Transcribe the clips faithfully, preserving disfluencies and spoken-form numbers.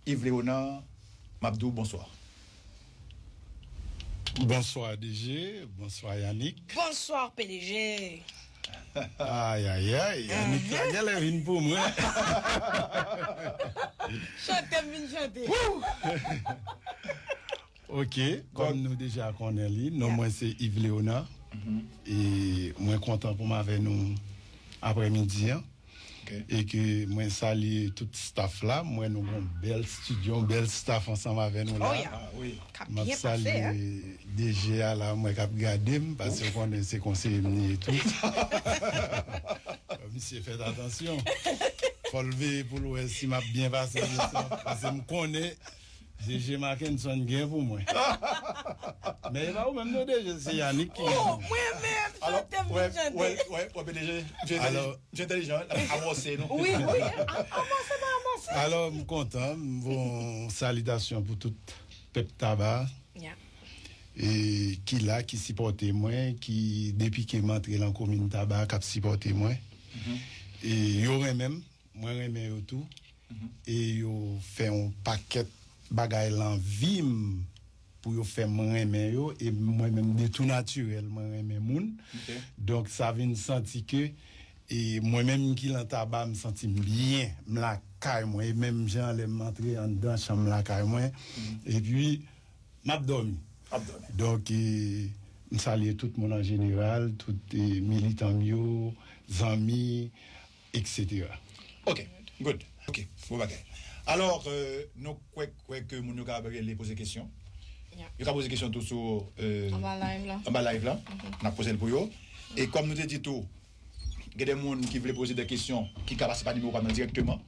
Yves Léonard, m ap di w bonswa. Bonswa D G, bonswa Yannick. Bonswa P D G. Ayayay, Yannick la genlè vin pou mwen. Chante m vin chante. Ok, kòm nou deja konnen li, non mwen se Yves Léonard. E mwen kontan pou m avè nou aprèmidi an. E ke mwen salye tout staff la, m wè nou gon bèl studio, yon bèl staff ansanm avè nou la. Oh, yeah. Ah, wi. K ap M ap byen pase, hein? Salye D G a la, mwen k ap gade m, paske w konnen se konseye m li e tou. Misye fèt atansyon. Fò l veye pou l wè si m ap byen pase, paske m konnen D G Mackenson gen pou mwen. Men e pa ou menm non D G, se Yannick ki gen Oh, pou mwen. Mwen menm, Alò, chante m wè, vin chante. Wè, wè, P D G, m chante, Alò, m chante deja, l ap avanse nou. Wi, wi, a- avanse pa avanse. Alò, m kontan, m voye yon salitasyon pou tout pèp Taba Yeah. e ki la, ki sipòte mwen, ki depi ke m antre lan komin Taba, k ap sipòte mwen. E yo renmen m, mwen renmen yo tou. E yo fè yon pakèt bagay lan vi m pou yo fè m renmen yo. E mwen menm, de tou natirèl, mwen renmen moun. Donk, sa vin santi ke e mwen menm ki lan Taba, m santi m byen, m lakay mwen. E menm jan lè m antre anndan chanm lakay mwen, epi m ap dòmi. Ap dòmi. Donk, e, m salye tout moun an jeneral, tout e, militan m yo, zanmi, et cetera. Ok, good. Ok, bon bagay. Alò, euh, nou kwè, kwè ke moun yo ka rele poze kesyon. Yeah. Yo ka poze kesyon tou sou euh, Anba live la. Anba live la. N ap poze l pou yo. E kòm nou te di tou, gen de moun ki vle poze de kesyon ki ka pase pa nimewo pa m nan dirèkteman.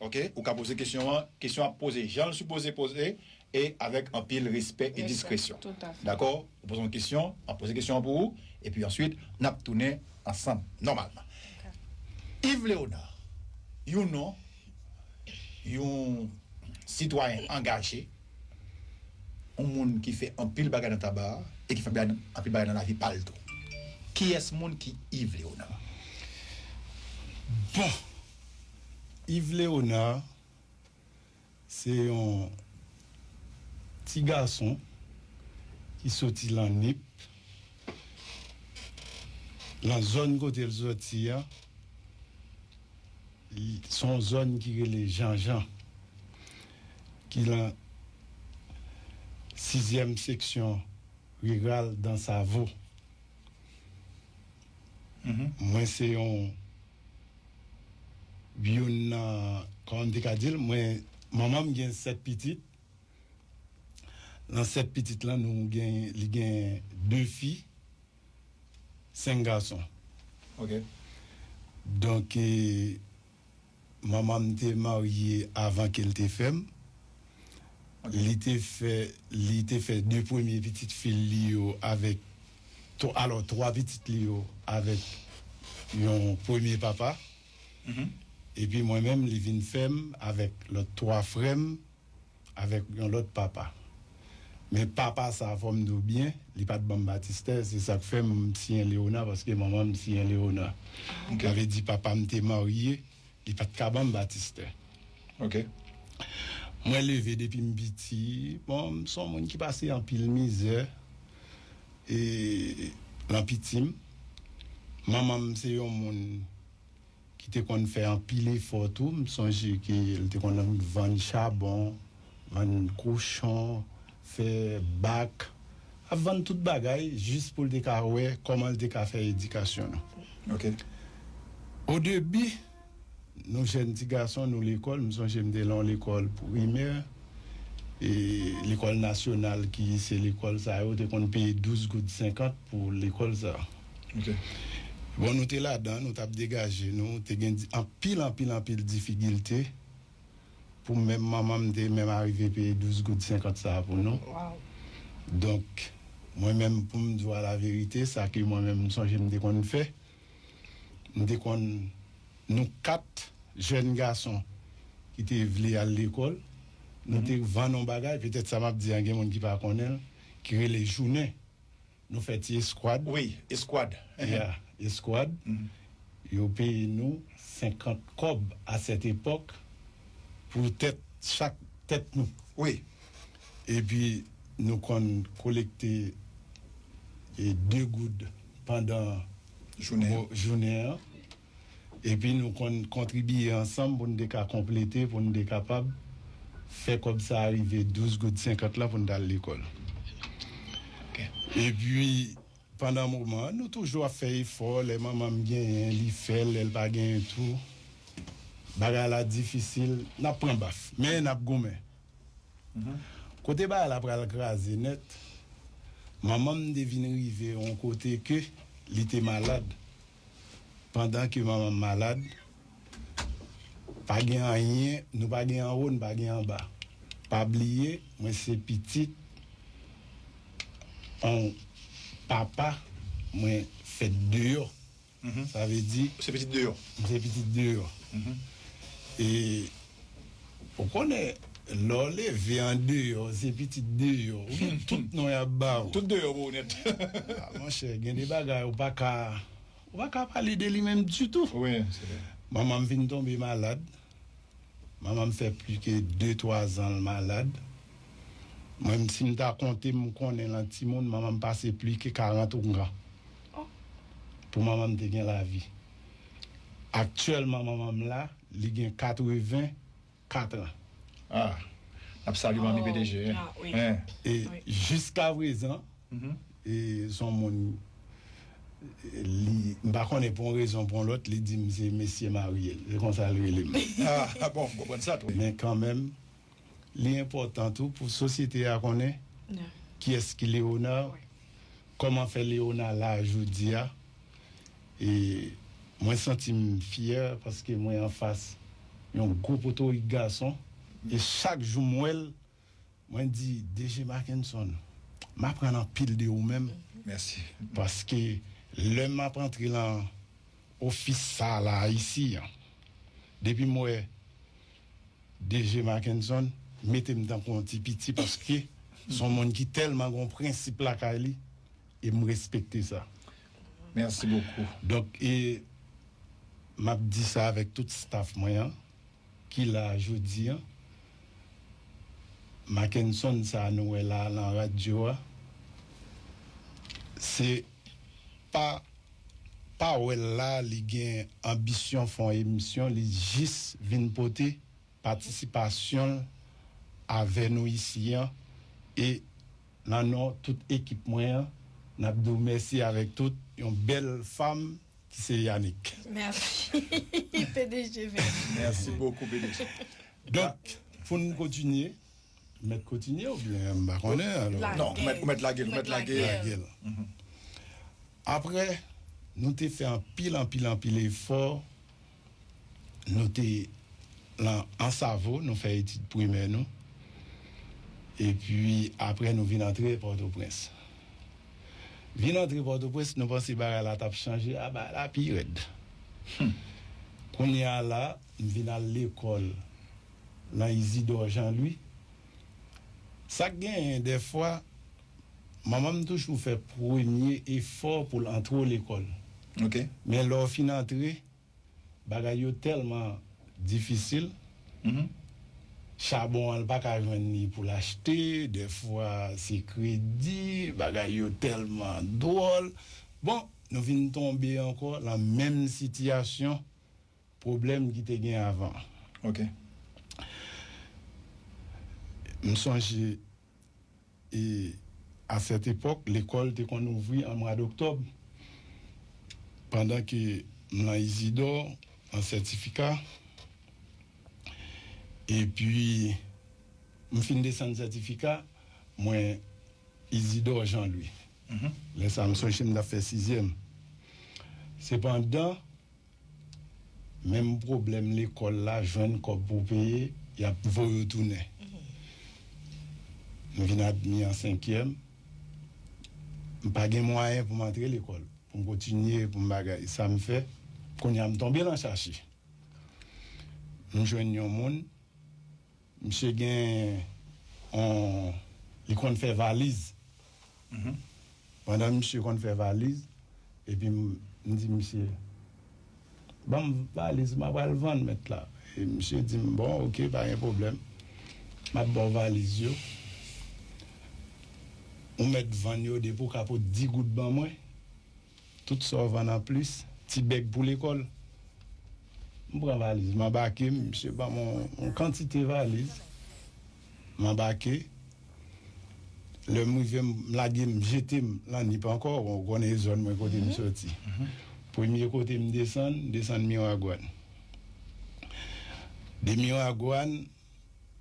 Ok, ou ka poze kesyon an, kesyon ap poze jan l sipoze poze e avèk anpil respè e Respè, diskrèsyon. Tout à fait. Dakò? Ou poze yon kesyon, m ap poze kesyon an pou ou, epi answit, n ap tounen ansanm nòmalman. Yves Léonard, yon non, yon sitwayen angaje, yon moun ki fè anpil bagay nan Taba e ki fè anpil bagay, anpil bagay nan lavi pa l tou. Kiyès moun ki Yves Léonard? Bon, Yves Léonard se yon ti gason ki soti lan Nip, lan zòn kote l soti a, li- se yon zòn ki rele Janjan, ki lan sizyèm seksyon riral Dansavo. Mwen se yon youn nan, kòman m te ka di l, mwen, manman m gen sèt pitit. Nan sèt pitit lan, nou gen, li gen de fi, senk gason. Ok. Donk, e, manman m te marye avan ke l te fè m. Li te fè, li te fè de premye pitit fi l li yo avèk, tw- alò, twa pitit li yo avèk yon premye papa. Epi mwen menm, li vin fè m avèk lòt twa frè m, avèk yon lòt papa. Men papa sa, fò m di w byen, li pa t ban m batistè, se sa k fè m siyen Léonard, paske manman m siyen Léonard. Sa vle di papa m te marye, li pa t ka ban m batistè. Ok. Mwen leve depi m piti, bon, m se yon moun ki pase anpil mizè e lan piti m. Manman m se yon moun ki te konn fè anpil efò tou. M sonje ke l te konn vann chabon, vann kochon, fè bak, ap vann tout bagay jis pou l te ka wè kòman l te ka fè edikasyon nou. Ok. Odebi, nou jèn ti gason, nou lekòl, m sonje m te lan yon lekòl primè, e lekòl nasyonal ki se lekòl sa yo, te konn peye douz goud senkant pou lekòl sa. Ok. Bon, nou te ladan, nou t ap degaje nou, te gen di- anpil, anpil, anpil difikilte pou menm manman m te menm arive peye douz goud senkant sa pou nou. Wow. Donk, mwen menm, pou m di w a la verite, sa ke mwen menm m sonje m te konn fè, m te konn, nou kat jèn gason ki te vle al lekòl, nou te vann yon bagay, petèt sa m ap di a, gen moun ki pa konnen l, ki rele jounen. Nou fè ti eskwad. Wi, eskwad. Ya, eskwad. Yo peye nou senkant kòb a sèt epòk pou tèt, chak tèt nou. Wi. Epi nou konn kolekte e de goud pandan jounen an. Epi nou konn kontribiye ansanm pou n te ka konplete, pou n te kapab fè kòb sa a rive douz goud senkant la pou n t al lekòl. Epi, pandan moman an, nou toujou ap fè efò. Lè manman m genyen, li fè l, lè l pa genyen tou. Bagay la difisil, n ap pran baf, men n ap goumen. Kote bagay la pral kraze nèt, manman m te vin rive yon kote ke li te malad. Pandan ke manman m malad, pa gen anyen, nou pa gen anwo, nou pa gen anba. Pa bliye, mwen se pitit yon papa, mwen fèt deyò. Sa vle di, se pitit deyò. M se pitit deyò. E ou konnen, lè w leve andeyò, se pitit deyò. Ou gen tout non y ap ba ou. Tout deyò pou ou nèt. Ah, monchè, gen de bagay ou pa ka, ou pa ka pale de li menm ditou. Wi, se vre. Manman m vin tonbe malad. Manman m fè plis ke de, twa zan l malad. Mwen, si m ta konte, m konnen l an timoun, manman m pase plis ke karant ongan. Pou manman m te gen lavi. Aktyèlman, manman m la, li gen katreven kat an. Ah, n ap salye manmi P D G. E jiskaprezan, e se yon moun, li, m pa konnen pou yon rezon, pou yon lòt, li di m se mesye marye l. Se konsa l rele m. Ah, bon, m konprann sa tou. Men kanmenm, li enpòtan tou pou sosyete a konnen kiyès ki Léonard, kòman fè Léonard la jodi a. E mwen santi m fyè paske mwen anfas yon gwo potorik gason. E chak jou m wè l, mwen di, D G Mackenson, m aprann anpil de ou menm. Mèsi. Paske lè m ap antre nan ofis sa la isi an, depi m wè D G Mackenson mete m tankou yon ti piti paske se yon moun ki tèlman gen yon prensip lakay li, e m respekte sa. Merci beaucoup. Donk, e m ap di sa avèk tout staff mwen an, ki la jodi an. Mackenson sa nou wè la nan radyo a, se pa pawòl la li gen anbisyon fè yon emisyon, li jis vin pote patisipasyon l avè nou isi an. E nan non tout ekip mwen an, n ap di w mèsi avèk tout yon bèl fanm ki se Yanick. Mèsi. P D G Veni. Merci beaucoup, P D G. Donk, pou n kontinye, mèt kontinye oubyen m pa konnen, alò? Non, ou mèt, ou mèt lage l, ou mèt lage l. Lage l. Apre, nou te fè anpil, anpil, anpil efò. Nou te lan Ansavo, nou fè etid primè nou. Epi, apre, nou vin antre Pòtoprens. Vin antre Pòtoprens, nou panse bagay la t ap chanje, a, bagay la pi rèd. Kounye a la, m vin al lekòl nan Isidore Jean Louis. Sa k genyen, dèfwa, manman m toujou fè premye efò pou l antre w lekòl. Men lè w fin antre, bagay yo tèlman difisil. Chabon an, l pa ka jwenn li pou l achte, dèfwa se kredi, bagay yo tèlman dwòl. Bon, nou vin tonbe ankò nan menm sitiyasyon, pwoblèm ki te gen avan. M sonje, e, a sèt epòk, lekòl te konn ouvri an mwa doktòb, pandan ke m lan Izidò, an sètifika. Epi, m fin desann sètifika, mwen Izidò Jean Louis. Lè sa a, m sonje m t ap fè sizyèm. Sepandan, menm pwoblèm lekòl la, jwenn kòb pou peye, y ap voye w tounen. M vin admi an senkyèm. M pa gen mwayen pou m antre lekòl, pou m kontinye, pou m bagay. Sa m fè, kounye a m tonbe lan chache. M jwenn yon moun, misye gen yon, li konn fè valiz. Pandan misye konn fè valiz, epi m, m di misye, "Ban m valiz, m a pral vann mèt la." E misye di m, "Bon, oke, pa gen pwoblèm." M ap ba w valiz yo. Ou mèt vann yo depi w ka pot di goud ban mwen. Tout sa w vann anplis, ti bèg pou lekòl. M pran valiz, m anbake, misye ban m yon, yon kantite valiz. M anbake. Lè m rive, m lage, m jete m lan Nip ankò, bon, ou konnen e zòn mwen kote m soti. Premye kote m desann, m desann Miragwàn. De Miragwàn,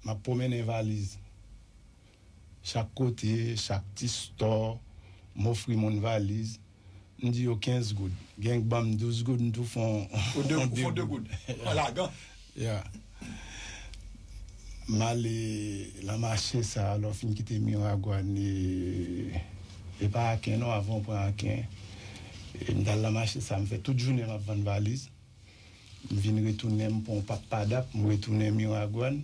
m ap pwomennen valiz. Chak kote, chak ti stò, m ofri moun valiz. M di yo kenz goud. Gen k ban m douz goud, m tou fè yon, ou de, yon ou de fè de goud. Goud. An lagan. Ya. M ale lan mache sa, lè w fin kite Miragwàn, e, e pa Aken non, avan w pran Aken. E m t al lan mache sa, m fè tout jounen m ap vann valiz. M vin retounen, m pran yon pap padap, m retounen Miragwàn.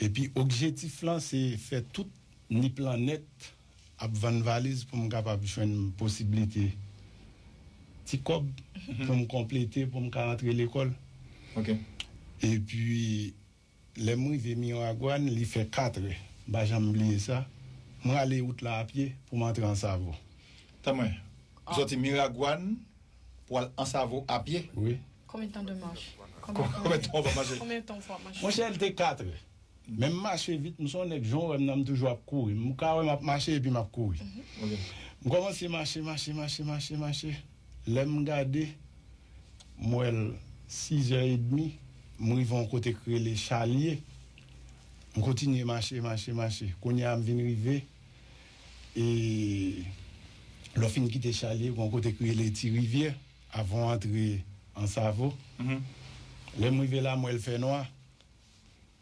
Epi objektif lan, se fè tout Nip lan nèt ap vann valiz pou m kapab jwenn posiblite ti kòb pou m konplete, pou m ka antre lekòl. Ok. Epi, lè m rive Miragwàn, li fè katrè. M pa janm bliye sa. Mwen ale wout la apye pou m antre Ansavo. Tann mwen. Ou soti Miragwàn pou al Ansavo apye? Wi. Combien de temps de marche? Combien, Konbyen tan w va mache? Combien de temps w va marcher? Monchè, l te katrè. Men m mache vit, m se yon nèg, jan w wè m nan, m toujou ap kouri. M ka wè m ap mache epi m ap kouri. Ok. M kòmanse mache, mache, mache, mache, mache. Lè m gade, m wè l sizè edmi, m rive yon kote k rele Chalye. M kontinye mache, mache, mache. Kounye a m vin rive, e lè w fin kite Chalye, gen yon kote k rele Ti Rivyè, avan w antre Ansavo. Mhm. Lè m rive la, m wè l fè nwa.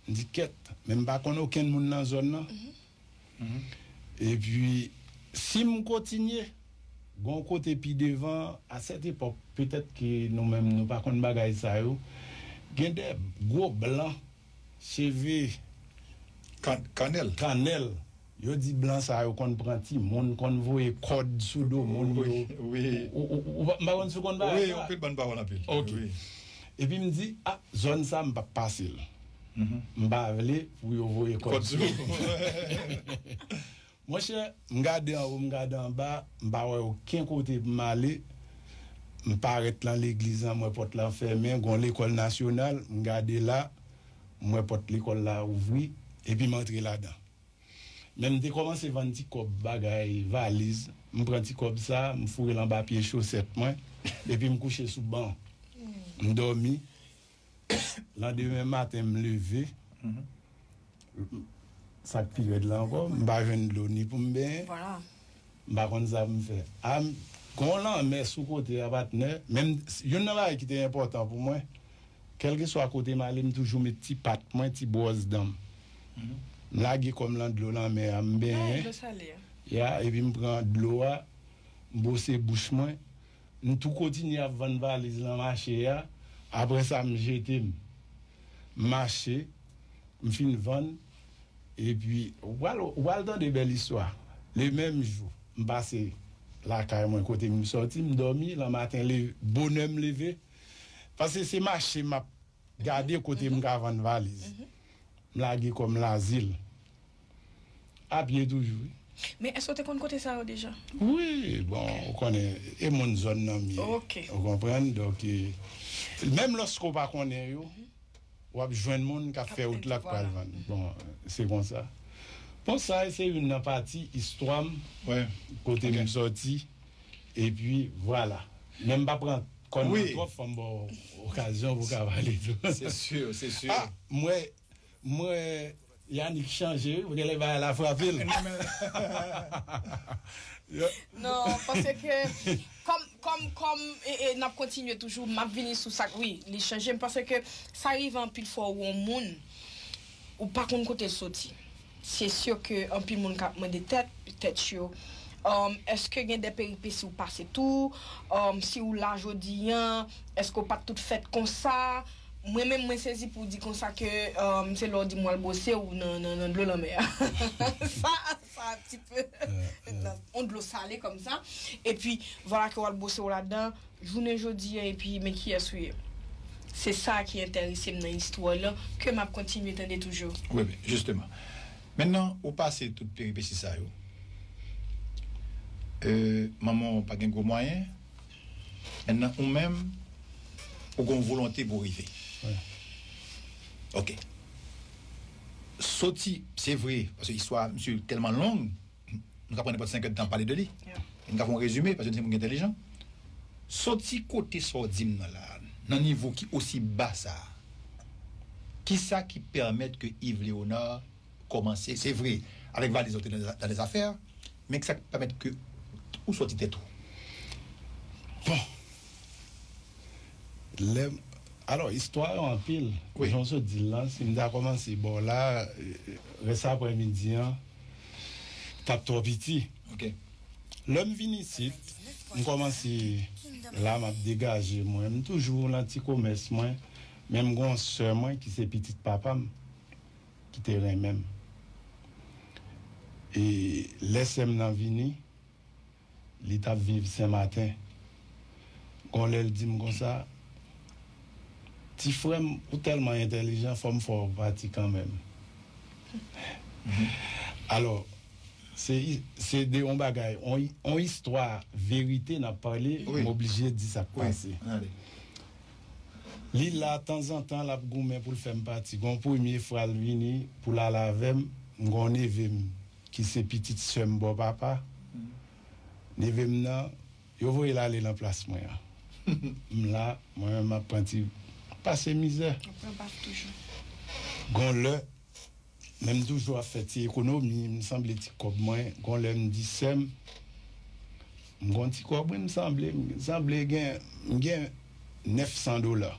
M di, kèt, men m pa konn okenn moun nan zòn nan. Mhm. Epi, si m kontinye, gen yon kote pi devan, a sèt epòk, petèt ke nou menm, nou pa konn bagay sa yo, gen de gwo blan, cheve Kan-, kannèl. Kannèl. Yo di blan sa yo konn pran timoun, konn voye kòd sou do moun yo. Wi, wi. Ou, ou, ou, ou, m pa konn si w konn bagay sa. Wi, anpil bann pawòl anpil. Ok. Wi. Epi m di, a, zòn sa, m p ap pase l. Mhm. M pa vle pou yo voye kòd sou mwen. Monchè, m gade anwo, m gade anba, m pa wè okenn kote pou m ale. M parèt lan legliz lan, m wè pòt lan fèmen, gon lekòl nasyonal, m gade la, m wè pòt lekòl la ouvri, epi m antre ladan. Men m te kòmanse vann ti kòb bagay, valiz. M pran ti kòb sa, m foure l anba pye chosèt mwen, epi m kouche sou ban. M dòmi. Landemen maten, m leve. Mhm. Sa k pi rèd la ankò, m pa jwenn dlo ni pou m benyen. Vwala. M pa konn sa pou m fè. A, m, gon lanmè sou kote a, patnè. Menm, youn nan bagay ki te enpòtan pou mwen, kèlkeswa kote m ale, m toujou met ti pat mwen, ti bwòs dan m. Mhm. M lage kò m lan dlo lanmè a, m benyen. Ah, dlo sale a. Ya, epi m pran dlo a, m bwose bouch mwen. M tou kontinye ap vann valiz lan mache a. Apre sa, m jete m. M mache, m fin vann. Epi, ou pral, ou pral tande bèl istwa. Le menm jou, m pase lakay mwen kote m sòti, m dòmi, lan maten, le, bonè m leve. Paske se mache m ap gade kote m ka vann valiz. Mhm. M lage kò m Lazil. A pye toujou, wi. Men èske w te konn kote sa yo deja? Wi, bon, ou konnen, e moun zòn nan m ye. Ok. Ou konprann? Donk, e, menm lòske w pa konnen yo, w ap jwenn moun k ap fè wout la k pral vann. Bon, se konsa. Bon, sa se youn nan pati istwa m, kote m sòti, epi vwala. Men m pa pran kòn nan twòp, fò m ba w okazyon pou w ka pale tou. Se si, se si. A, m wè, m wè Yanick chanje, wi, genlè bagay la frape l. Non, men Non, paske kòm, kòm, kòm, e, e, n ap kontinye toujou, m ap vini sou sa, wi, li chanje, m panse ke sa rive anpil fwa ou wè yon moun, ou pa konn kote l soti. Se si ke anpil moun ka ap mande tèt, tèt yo, um, èske gen de peripesi ou pase tou? Um, si ou la jodi an, èske w pa t tout fèt konsa? Mwen menm, mwen sezi pou w di konsa ke, um, se lè w di m w al bwose w nan, nan, nan dlo lanmè a. Sa, sa ti pe. On dlo sale kòmsa. Epi, vwala ke w al bwose w ladan, jounen jodi an, epi men kiyès ou ye. Se sa ki enterese m nan istwa w lan, ke m ap kontinye tande toujou. Wi, wi, jisteman. Mentnan, ou pase tout peripesi sa yo. Euh, manman w pa gen gwo mwayen. Mentnan, ou menm, ou gen yon volonte pou w rive. Wi. Ok. Soti, se vre, paske istwa misye tèlman long, nou ka pran nenpòt senk èdtan pale de li. Yeah. Nou ka fè yon rezime, paske nou se moun ki entèlijan. Soti kote sa w di m nan la, nan nivo ki osi ba sa, kisa ki pèmèt ke Yves Léonard kòmanse, se vre, avèk valiz ou te nan, nan lèzafè, men kisa ki pèmèt ke ou sòti tèt ou? Bon. Lè, alò, istwa yo anpil. Wi. Jan w sot di l lan, si m ta kòmanse bò la, eh, rès aprèmidi an t ap twò piti. Ok. Lè m vin isit, m kòmanse la, m ap degaje mwen. M toujou nan ti komès mwen, men m gen yon sè mwen ki se pitit papa m, ki te renmen m. E lè sè m nan vini, li t ap viv Senmaten. Gon lè l di m konsa, "Ti frè m, ou tèlman entèlijan, fò m fè w pati kanmenm." Alò, se, se de yon bagay, yon, yon istwa verite n ap pale, Wi. M oblije di sa k Wi, pase. ann ale. Li la, tanzantan, l ap goumen pou l fè m pati. Gon premye fwa l vini pou l al avè m, m gon neve m ki se pitit sè m bò papa. Neve m nan, yo voye l ale nan plas mwen an. M la, mwen menm m ap pran ti, pase mizè. Ou pran baf toujou. Gon lè, men m toujou ap fè ti ekonomi, m sanble ti kòb mwen. Gon lè m di sè m, m gon ti kòb, wi, m sanble, m sanble gen, m gen nèf san dola.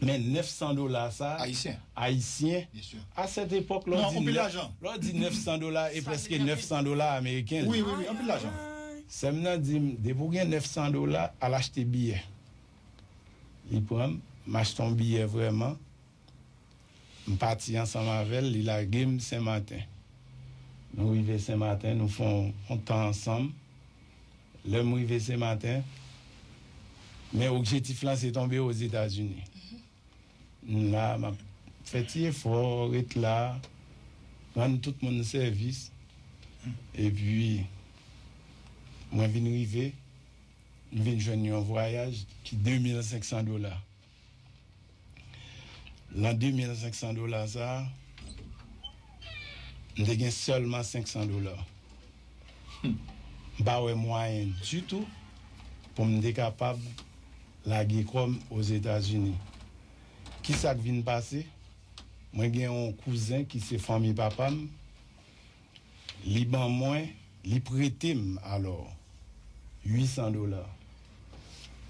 Men nèf san dola sa, Ayisyen. Ayisyen, Byen si. A sèt epòk, lè Non, w di anpil nèf, lajan. Lè w di nèf san dola, e Sa prèske vle di nèf san dola ameriken. Wi, wi, wi, anpil lajan. Sè m nan di m, "Depi w gen nèf san dola, al achte biyè." Li pran m, m achte yon biyè vrèman. M pati ansanm avè l, li lage m Senmaten. Nou rive Senmaten, nou fè yon, yon tan ansanm. Lè m rive Senmaten, men objektif lan se tonbe Ozetazini. M la, m ap fè ti efò, ret la, rann tout moun sèvis. Epi, mwen vin rive, m vin jwenn yon vwayaj ki de mil senk san dola. Nan de mil senk san dola sa a, m te gen sèlman senk san dola. M pa wè mwayen ditou pou m te kapab lage kò m Ozetazini. Kisa k vin pase? Mwen gen yon kouzen ki se fanmi papa m, li ban mwen, li prete m alò, uit san dola.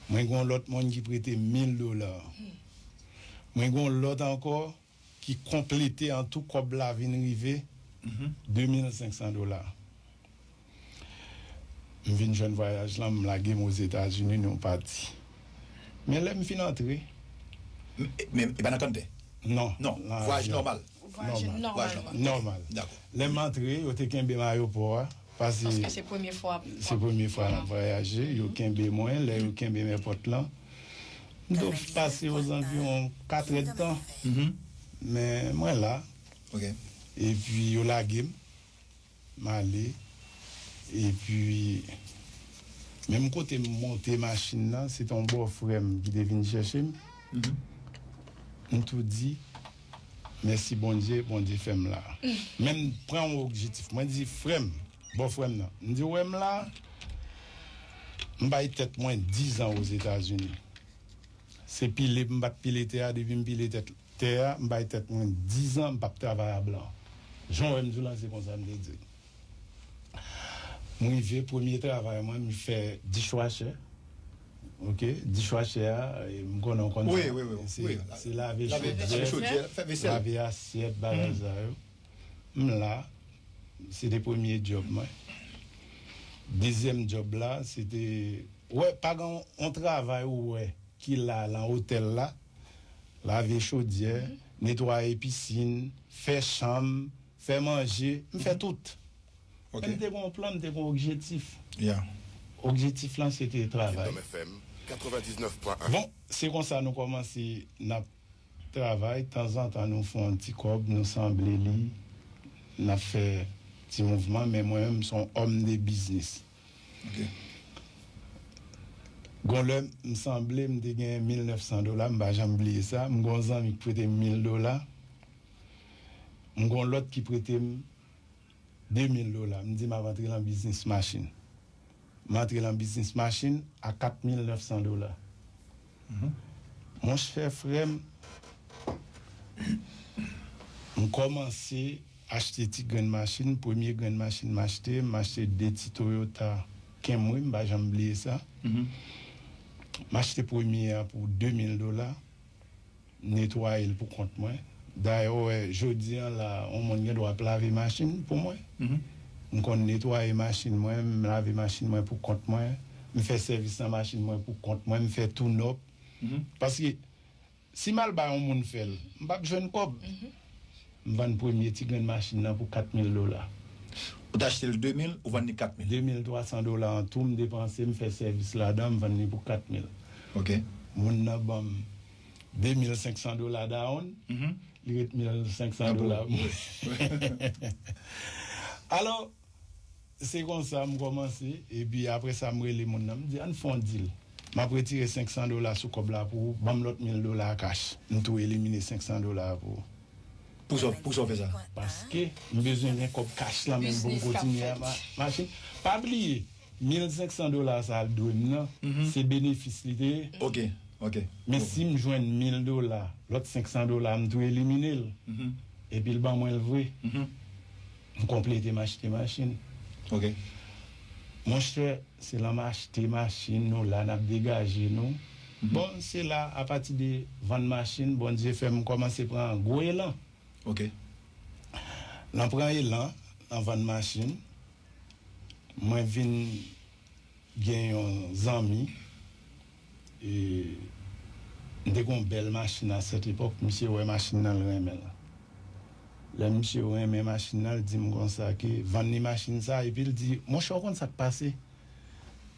Mwen gen yon lòt moun ki prete m mil dola. Mwen gen yon lòt ankò ki konplete an tou, kòb la vin rive de mil senk san dola. M vin jwenn vwayaj lan, m lage m Ozetazini, nou pati. Men lè m fin antre, Men, men e pa nan kantè? Non. Non, Nan vwayaj avyon. Nòmal. Vwayaj Nòmal. nòmal. Dakò. Nòmal. Dakò. Lè m antre, yo te kenbe m ayewopò a. Paske Paske se premye fwa. Se premye fwa m ap vwayaje, yo kenbe mwen, lè yo kenbe m èpòt lan. M dwe pase ozanviwon kat èdtan. Men mwen la. Ok. Epi yo lage m. M ale. Epi, menm kote m monte machin nan, se te yon bòfrè m ki te vin chèche m. M tou di, "Mèsi Bondye, Bondye fè m la." Men m pran yon objektif. Mwen di, "Frè m, bòfrè m nan." M di, "Ou wè m la, m bay tèt mwen diz an Ozetazini. Se pile m pa t pile tè a, depi m pile tèt tè a, m bay tèt mwen diz an, m p ap travay a blan." Jan w wè m di w lan, se konsa m te di l. M rive, premye travay mwen, m fè dishwasher. Ok, dishwasher a, e, m konnen w konn Wi, sa. wi, wi, Se, wi. se lave Lave, lave chodyè, chodyè, fè vesèl. Lave asyèt, bagay sa yo. M la, se te premye djòb mwen. Dezyèm djòb la, se te, wè, pa gen yon travay ou wè ki la, lan otèl la, lave chodyè, netwaye pisin, fè chanm, fè manje, m fè tout. Ok. Men m te gen yon plan, m te gen yon objektif. Yeah. Objektif lan, se te travay. Kingdom F M, Katrevendiznèf pwen en. Bon, se konsa nou kòmanse, n ap travay, tanzantan nou fè yon ti kòb, nou sanble li, n ap fè ti mouvman, men mwen menm, m se yon òm de biznis. Gon lè, m sanble, m te gen mil nèf san dola, m pa janm bliye sa, m gon zanmi ki prete m mil dola, m gon lòt ki prete m de mil dola, m di m ap antre lan biznis machin. M antre lan biznis machin a kat mil nèf san dola. Monchè frè m, m kòmanse achte ti grenn machin. Premye grenn machin m achte, m achte de ti Toyota Camry, m pa janm bliye sa. M achte premye a pou de mil dola. Netwaye l pou kont mwen. Dayè, w wè, jodi a la, yon moun gen dwa ap lave machin pou mwen. M konn netwaye machin mwen, m lave machin mwen pou kont mwen, m fè sèvis nan machin mwen pou kont mwen, m fè tune up. Paske si m al bay yon moun fè l, m p ap jwenn kòb. M vann premye ti grenn machin nan pou kat mil dola. Ou t achte l de mil, ou vann li kat mil. De mil twa san dola an tou, m depanse, m fè sèvis ladan, m vann li pou kat mil. Ok. Moun nan ban m de mil senk san dola down, li ret mil senk san dola pou mwen. Alò, se konsa m kòmanse, epi apre sa, m rele moun nan, m di, ann fè yon deal. M ap retire senk san dola sou kòb la pou ou, ban m lòt mil dola a kach. M tou elimine senk san dola a pou ou. Pou sa, pou sa w fè sa? Paske m bezwen gen kòb kach lan menm pou m kontinye a ma-, machin. Pa bliye, mil senk san dola sa l dwe m nan, se benefis li te ye. Ok, ok. Men si m jwenn mil dola, lòt senk san dola m tou elimine l. Epi l ban mwen l vre. M konplete m achte machin. Ok. Monchè, se lan m achte machin, nou la, n ap degaje nou. Bon, se la, apati de vann machin, Bondye fè m kòmanse pran gwo elan. Ok. Lan pran elan, lan vann machin, mwen vin gen yon zanmi, e, m te gen yon bèl machin a sèt epòk, misye wè machin nan, l renmen l. Lè misye renmen machin nan, l di m konsa ke vann li machin sa, epi l di, monchè, w konn sa k pase?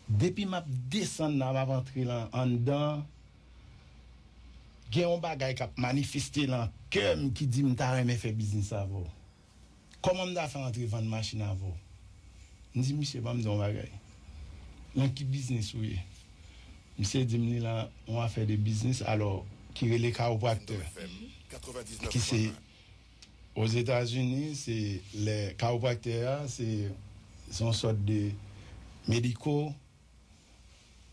Depi m ap desann la, m ap antre lan anndan, gen yon bagay k ap manifeste lan kè m ki di m ta renmen fè biznis avè w. Kòman m ta fè antre vann machin avè w? M di, misye, ban m di w yon bagay. Nan ki biznis ou ye? Misye di m li lan yon afè de biznis, alò, ki rele kawopraktè, ki se Ozetazini, se lè kawopraktè a, se, se yon sòt de mediko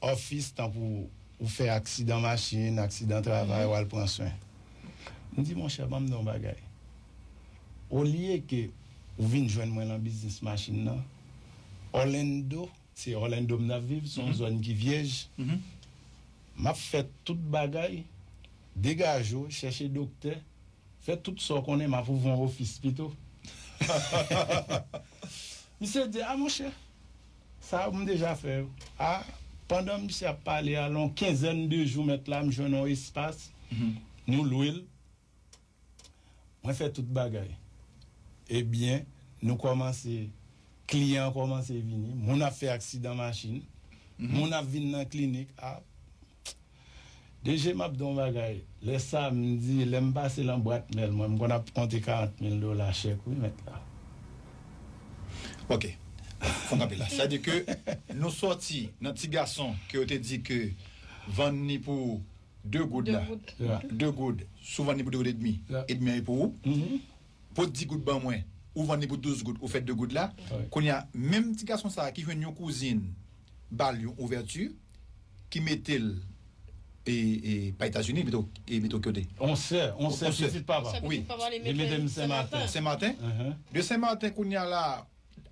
office, tankou ou fè aksidan machin, aksidan travay, w al pran swen. M di, monchè, ban m di w yon bagay. Olye ke ou vin jwenn mwen lan biznis machin nan, Orlando, se Orlando m t ap viv, se yon zòn ki vyèj. M ap fè tout bagay, degaje w, chèche doktè, fè tout sa w konnen, m ap ouvri yon ofis pito. Misye di, a monchè, sa yo m deja fè yo. A, pandan misye ap pale a, lan yon kenzèn de jou mèt la, m jwenn yon espas, nou lwe l. Mwen fè tout bagay. Ebyen, nou kòmanse, kliyan an kòmanse vini, moun ap fè aksidan machin, moun ap vin nan klinik, a, D J, m ap di w yon bagay. Lè sa, m di, lè m pase lan bwat mèl mwen, m konn ap konte karant mil dola chèk, wi, mèt la. Ok. Fon kanpe la. Sa di ke nou sòti nan ti gason ke yo te di ke vann ni pou de goud la. De goud. Si w vann ni pou de goud edmi, edmi an e pou ou. Pot di goud ban mwen, ou vann li pou douz goud, ou fè de goud la. Kounye a, menm ti gason sa a ki jwenn yon kouzin ba l yon ouvèti, ki mete l, e, e, pa Etazini, li mete w, e, mete w kote? On sè, on sè pitit papa. Wi. Li mete m Senmaten. Senmaten. De Senmaten, kounye a la,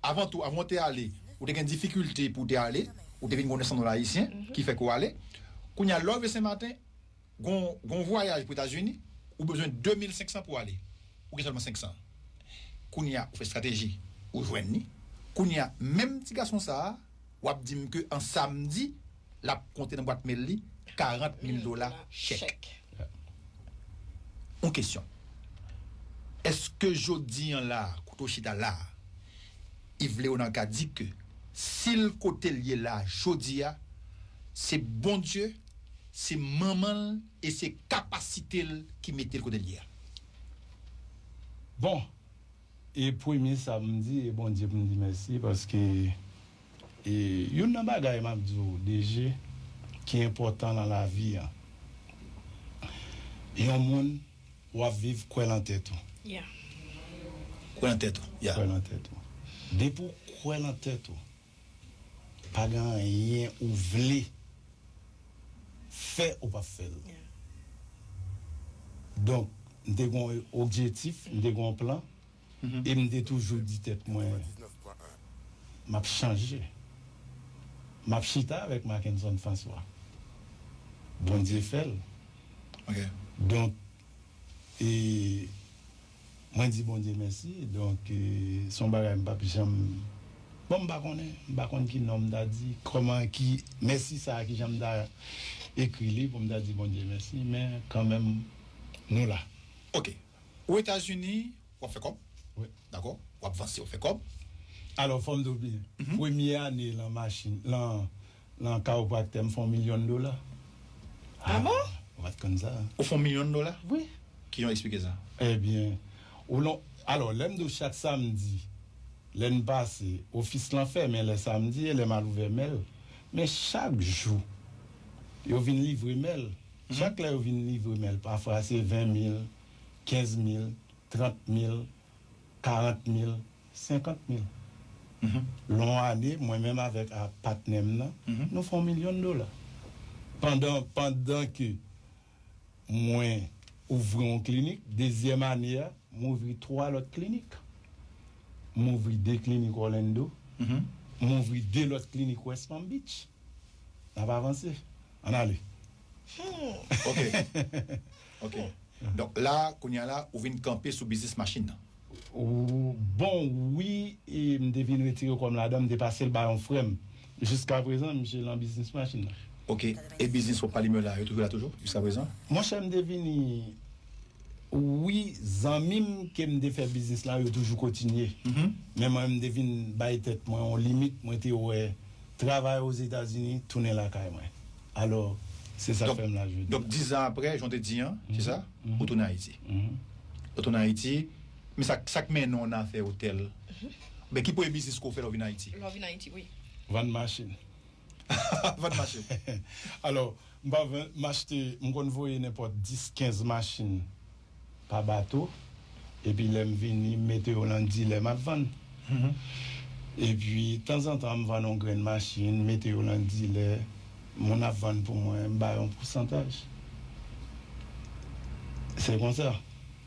avan tou, avan w te ale, ou te gen difikilte pou w te ale, ou te vin gen yon desann dola ayisyen, ki fè ke w ale. Kounye a, lè w rive Senmaten, gon, gon vwayaj pou Etazini, ou bezwen de mil senk san pou ale. Ou gen sèlman senk san. Kounye a, ou fè estrateji, ou jwenn li. Kounye a, menm ti gason sa a, w ap di m ke an samdi, l ap konte nan bwat mèl li karant mil dola chèk. Yon kesyon. Èske jodi an la, kote w chita la, Yves Léonard ka di ke si l kote l ye la jodi a, Se Bondye, se manman l e se kapasite l ki mete l kote l ye a. Bon, e premye sa m di, e Bondye pou m di mèsi, paske e youn nan bagay m ap di w, D G, ki enpòtan nan lavi a, yon moun w ap viv, kwè lan tèt ou. Yeah. Kwè nan tèt ou. Yeah. Kwè lan tèt ou. Depi w kwè lan tèt ou, pa gen anyen ou vle fè ou p ap fè l. Yeah. Donk, m te gen yon objektif, m te gen yon plan, e m te toujou di tèt mwen, m ap chanje. M ap chita avèk Mackenson François. Bondye fè l. Ok. Donk, e mwen di Bondye mèsi. Donk, e, se yon bagay m p ap janm, bon, m pa konnen, m pa konn ki non m ta di, kòman, ki mèsi sa a, ki jan m ta ekri li pou m ta di Bondye mèsi, men kanmenm, nou la. Ok. Ozetazini, w ap fè kòb. Wi. Dakò? W ap vanse, w ap fè kòb. Alò, fò m di w byen. Premye ane lan machin, lan, lan kawopraktè, m fè yon milyon dola. Ah bon? Ou pa t konn sa? Ou fè yon milyon dola? Wi. Kijan w eksplike sa? Ebyen, ou non, alò, lè m di w chak samdi, lè n pase, ofis lan fèmen lè samdi, e lè m al ouvè mèl. Men chak jou, yo vin livre mèl. Chak lè yo vin livre mèl, pafwa se ven mil, kenz mil, trant mil, karant mil, senkant mil. Lan ane, mwen menm avèk a patnè m nan, nou fè yon milyon dola. Pandan, pandan ke mwen ouvri yon klinik, dezyèm ane a, m ouvri twa lòt klinik. M ouvri de klinik Orlando, m ouvri de lòt klinik West Palm Beach. N ap avanse. Ann ale. Ok. Ok. Donk la, kounye a la, ou vin kanpe sou biznis machin nan. Ou, bon, wi, e m te vin retire kò m ladan, m te pase l ba yon frè m. Jiska prezan, misye lan biznis machin nan. Ok. E biznis w ap pale m yo la, yo toujou la toujou, jiska prezan? Monchè, m te vini, wi, zanmi m ke m te fè biznis la, yo toujou kontinye. Men mwen, m te vin bay tèt mwen yon limit, mwen te wè travay Ozetazini, tounen lakay mwen. Alò, se sa k fè m la jodi. Donk, dis zan apre, jan w te di an, se sa? Ou tounen Ayiti. Ou tounen Ayiti, men sa, sa k mennen w nan afè otèl? Men ki premye biznis ke w fè lè w vin Ayiti? Lè w vin Ayiti, wi. Vann machin. Vann machin. Alò, m pa vann, m achte, m konn voye nenpòt dis, kenz machin pa bato. Epi lè m vini, m mete yo lan dilè, m ap vann. Epi, tanzantan, m vann yon grenn machin, mete yo lan dilè, moun ap vann pou mwen, m bay yon pousantaj. Se konsa.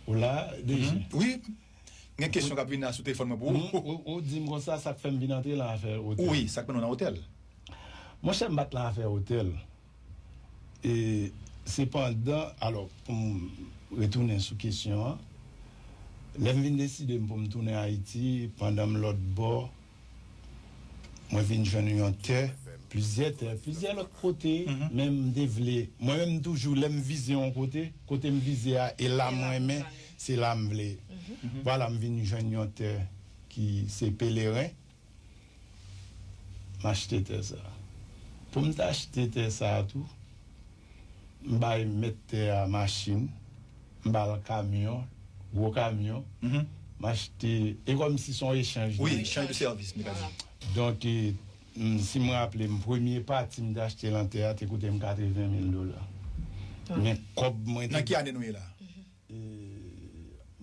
Ou la, D G? Wi. Gen kesyon k ap vin la sou telefòn mwen pou ou. Ou, ou di m konsa, sa k fè m vin antre lan afè otèl. Wi, sa k mennen w nan otèl. Monchè, m pa t lan afè otèl. E, sepandan, alò, pou m retounen sou kesyon an, lè m vin deside m pou m tounen Ayiti, pandan m lòtbò, mwen vin jwenn yon tè, plizyè tè, plizyè lòt kote, men m te vle, mwen menm toujou, lè m vize yon kote, kote m vize a, e la m renmen, se la m vle. Vwala, m vin jwenn yon tè ki se Peleren. M achte tè sa. Pou m ta achte tè sa tou, m bay mèt tè a machin, m ba l kamyon, gwo kamyon, m achte, e kòmsi se yon echanj. Wi, echanj de sèvis, m ka di. Donk, e, m, si m raple m, premye pati m te achte lan tè a te koute m katreven mil dola. Men kòb mwen te. Nan ki ane nou ye la? E,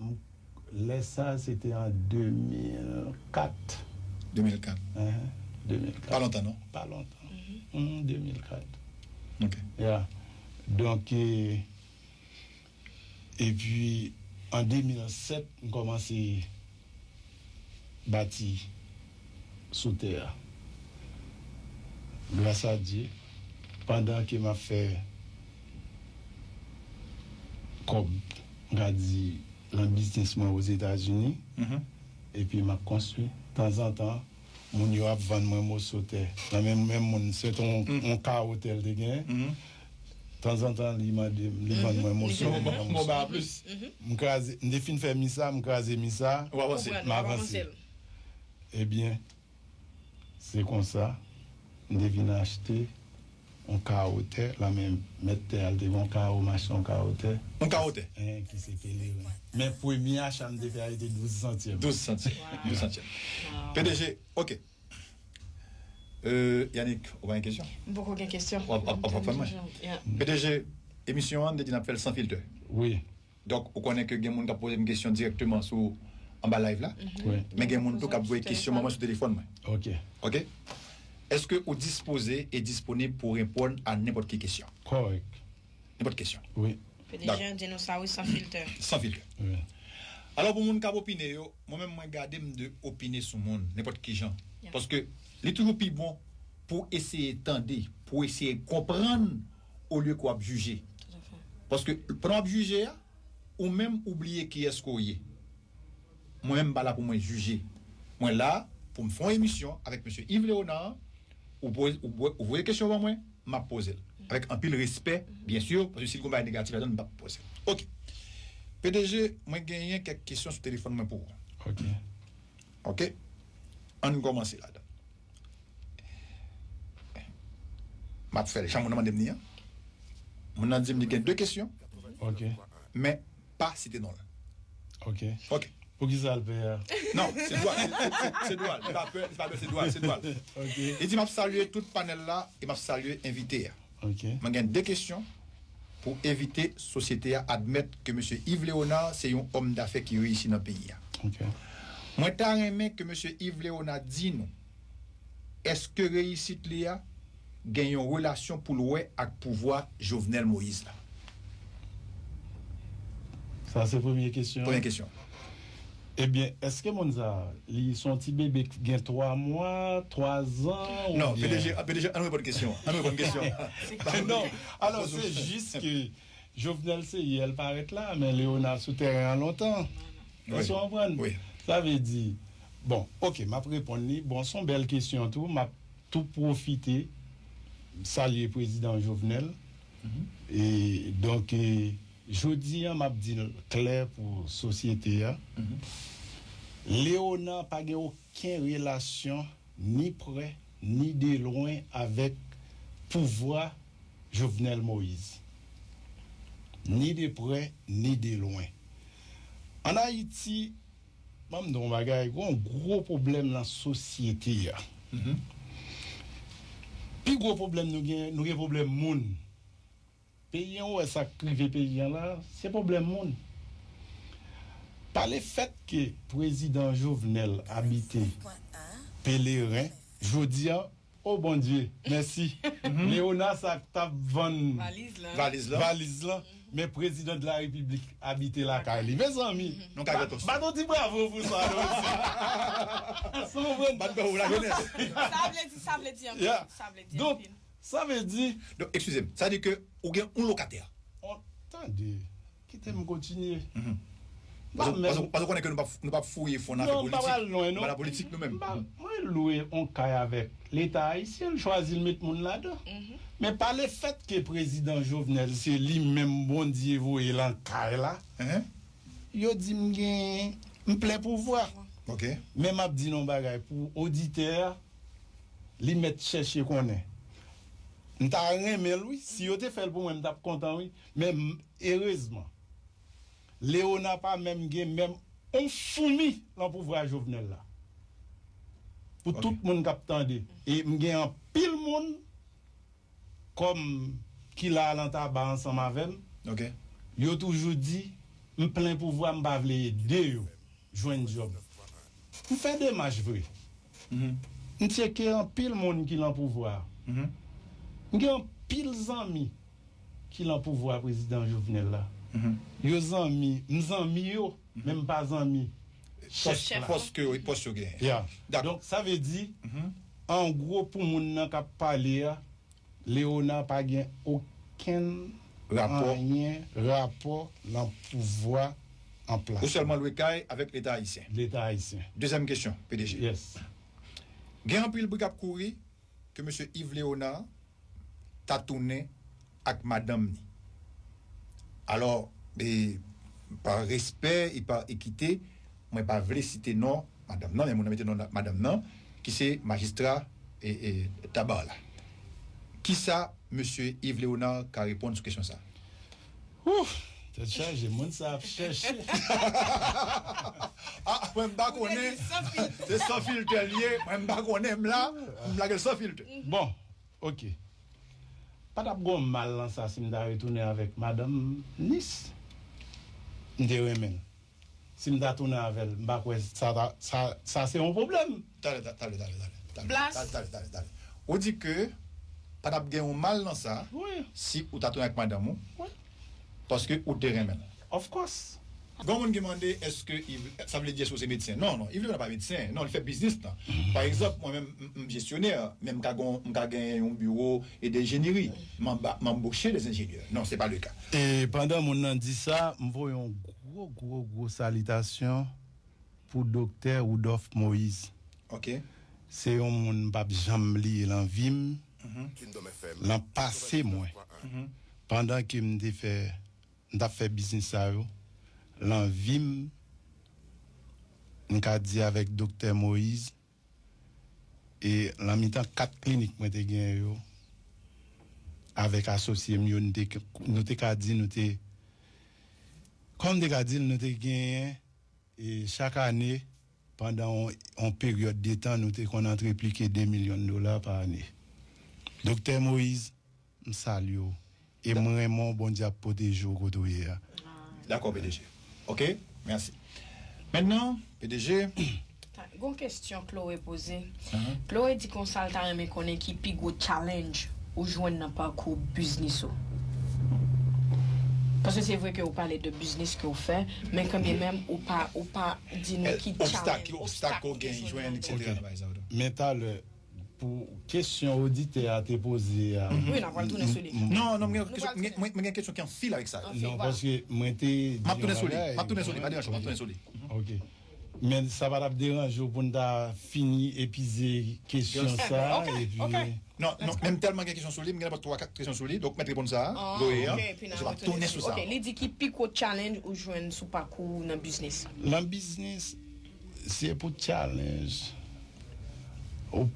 m, lè sa, se te an de mil kat. De mil kat. Hein, de mil kat. Pa lontan, non? Pa lontan. Hmm, de mil kat. Ok. Ya. Donk, e, epi, an de mil sèt, m kòmanse bati sou tè a. Gras a Dye, pandan ke m ap fè kòb, m ka di, lan biznis mwen Ozetazini, epi m ap konstwi, tanzantan, moun yo ap vann mwen moso tè. Nan menm, menm moun, se te yon, yon ka otèl te genyen. Tanzantan, li mande m, li vann mwen moso. Bon, bon, ba plis. M kraze, m te fin fè mi sa, m kraze mi sa. Ou avanse. Konprann, M ou avanse. Avanse l. Ebyen, se konsa, m te vin achte yon kawo tè, lanmen mèt tè a, l te gen yon kawo, m achte yon kawo tè. Yon kawo tè? Ki se Pelerin. Men premye acha m te fè a, li te douz santyèm. Douz santyèm. Douz santyèm. P D G, ok. Euh, Yannick, ou pa gen kesyon? M poko gen kesyon. W ap fè mwen. P D G, emisyon an, nou te di n ap fè l san filtè. Wi. Donk, ou konnen ke gen moun k ap poze m kesyon dirèkteman sou anba live la. Men gen moun tou k ap voye kesyon ban mwen sou telefòn mwen. Ok. Ok? Èske ou dispoze e disponib pou reponn a nenpòt ki kesyon? Kòrèk. Nenpòt kesyon. Wi. P D G an di nou sa wi, san filtè. San filtè. Wi. Alò, pou moun k ap opine yo, mwen menm mwen gade m de opine sou moun, nenpòt ki jan. Paske li toujou pi bon pou eseye tande, pou eseye konprann, olye ke w ap jije. Paske pandan w ap jije a, ou menm ou bliye kiyès ke w ye. Mwen menm m pa la pou mwen jije. Mwen la pou m fè yon emisyon avèk mesye Yves Léonard, ou voye kesyon ban mwen, m ap poze l. Avèk anpil respè, byen si, paske si l gen yon bagay negatif ladan l, m p ap poze l. Ok. P D G, mwen genyen kèk kesyon sou telefòn mwen pou ou. Ok. Ok? Ann kòmanse ladan. M ap fè l jan moun nan mande m li an. Moun nan di m li gen de kesyon. Ok. Men pa site non l. Ok. Ok. Poukisa l pè a? Non, se dwa l. Se dwa l. Li pa pè, li pa pè, se dwa l, se dwa l. Ok. Li di, m ap salye tout panèl la e m ap salye envite a. Ok. Mwen gen de kesyon pou evite sosyete a admèt ke mesye Yves Léonard se yon òm dafè ki reyisi nan peyi a. Ok. Mwen ta renmen ke mesye Yves Léonard di nou, èske reyisit li a gen yon relasyon pou l wè ak pouvwa Jovenel Moïse la? Sa se premye kesyon. Premye kesyon. Ebyen, èske moun sa a, li se yon ti bebe ki gen twa mwa, twa zan, oubyen? Non, P D G, P D G, ann reponn kesyon an. Ann reponn kesyon an. Non, alò, se jis ke Jovenel se yè l parèt la, men Léonard sou tèren an lontan. Èske w konprann? Sa vle di, bon, ok, m ap reponn li. Bon, se yon bèl kesyon tou. M ap tou pwofite salye prezidan Jovenel. E, donk, e, jodi a, m ap di l klè pou sosyete a. Léonard pa gen okenn relasyon ni prè, ni de lwen avèk pouvwa Jovenel Moïse. Ni de prè, ni de lwen. Ann Ayiti, ban m di w yon bagay, gen yon gwo pwoblèm nan sosyete a. Pi gwo pwoblèm nou gen, nou gen pwoblèm moun. Peyi an, ou wè sa k rive peyi an la, se pwoblèm moun. Pa lefèt ke prezidan Jovenel abite Pelerin, jodi a, o Bondye, mèsi. Léonard sa k t ap vann valiz lan, men prezidan de la repiblik abite lakay li. Mezanmi, bat yon ti bravo pou sa non. Sa vle di, sa vle di anpil. Sa vle di anpil. Sa vle di. Donk, eskize m, sa di ke ou gen yon lokatè. Tande, kite m kontinye. Paske w konnen ke nou p ap fouye fon nan afè politik. Nou pa nan politik nou menm. Mwen lwe yon kay avèk Leta ayisyen, l chwazi l met moun ladan. Men pa lefèt ke prezidan Jovenel se li menm Bondye voye lan kay la, yo di m gen, m plen pouvwa. Men m ap di nou yon bagay pou oditè a, li mèt chèche konnen. M ta renmen l wi, si yo te fè l pou mwen, m t ap kontan wi. Men erezman, Léonard pa menm gen menm yon foumi lan pouvwa Jovenel la. Pou tout moun k ap tande. E m gen anpil moun kòm ki la lan taba ansanm avè m. Yo toujou di, m plen pouvwa, m pa vle ede yo jwenn djòb. M fè demach vre. M tcheke anpil moun ki lan pouvwa a. M gen anpil zanmi ki lan pouvwa prezidan Jovenel la. Yo zanmi, m zanmi yo, men m pa zanmi chèf la. Pòs ke pòs yo genyen. Donk, sa vle di, an gwo, pou moun nan k ap pale a, Léonard pa gen okenn anyen rapò lan pouvwa an plas. Ou sèlman lwe kay avèk Leta ayisyen. Leta ayisyen. Dezyèm kesyon, P D G. Gen anpil bri k ap kouri ke mesye Yves Léonard ta tounen ak madanm ni. Alò, e, pa respè e pa ekite, mwen pa vle site non madanm nan, men moun nan mete non madanm nan, ki se majistra e, e, Tabar la. Kisa mesye Yves Léonard ka reponn sou kesyon sa? Ouf, tèt chaje, moun sa ap chèche. Ah, mwen m pa konnen. Se san filtè l ye, mwen m pa konnen, m la, m lage l san filtè. Bon, ok. Pa t ap gon mal nan sa si m ta retounen avèk madanm Nis. M te renmen l. Si m ta tounen avè l, m pa kwè sa ta, sa, sa se yon pwoblèm. Talè, talè, talè, talè, talè. Talè, talè, talè, talè, talè. Ou di ke pa t ap gen yon mal nan sa Wi. Si ou ta tounen ak madanm ou. Wi. Paske ou te renmen l. Of course. Gon moun ki mande èske Yves, sa vle di èske ou se medsen? Non, non, Yves Léonard pa medsen. Non, li fè biznis lan. Pa egzanp, mwen menm m- m jesyonè, men m ka gon m ka gen yon biwo e de enjeneri. M anba- m anboche de enjenyè. Non, se pa le ka. E pandan moun nan di sa, m voye yon gwo, gwo, gwo salitasyon pou Doktè Rudolph Moïse. Ok. Se yon moun m p ap janm bliye lan vi m, lan pase mwen. Pandan ke m te fè, m t ap fè biznis sa yo, lan vi m, m ka di avèk Doktè Moïse, e lan mitan kat klinik mwen te genyen yo, avèk asosye m yo, nou te, nou te ka di, nou te, kòm m te ka di l, nou te genyen, e chak ane, pandan yon, yon peryòd de tan, nou te konn antre pli ke de milyon dola pa ane. Doktè Moïse, m salye w. E m renmen w, Bondye ap pwoteje w kote w ye a. Dakò, P D G. Ok, mèsi. Mentnan, P D G. Gon kesyon Chloé poze. Chloé di konsa l ta renmen konnen ki pi gwo challenge ou jwenn nan pakou biznis ou. Paske se vre ke ou pale de biznis ke ou fè, men kanmenm ou pa ou pa di nou ki Obstak, challenge, ki obstak ou gen jwenn, jwenn nan. Etsetera. Bagay sa yo tou. Men talè, pou kesyon oditè a te poze a. Wi, n ap pral tounen sou li. Non, non, mwen gen Nou kesyon, pral mwen, mwen, mwen gen kesyon ki an fil avèk sa. Ok, Non, voilà. Paske mwen te di M ap tounen yon sou li, bagay. M ap tounen sou li, pa deranj ou, M ap tounen sou li. Ok. Men sa pa t ap deranje w pou n ta fini epize kesyon sa, Ok, epi ok. Non, non, men m tèlman gen kesyon sou li, m gen nenpòt twa kat kesyon sou li, donk mèt reponn sa, Ah, voye a, ok, epi n a epi m ap tounen sou sa. Ok, li di ki pi gwo challenge ou jwenn sou pakou nan biznis. Nan biznis, se pou challenge. Ou-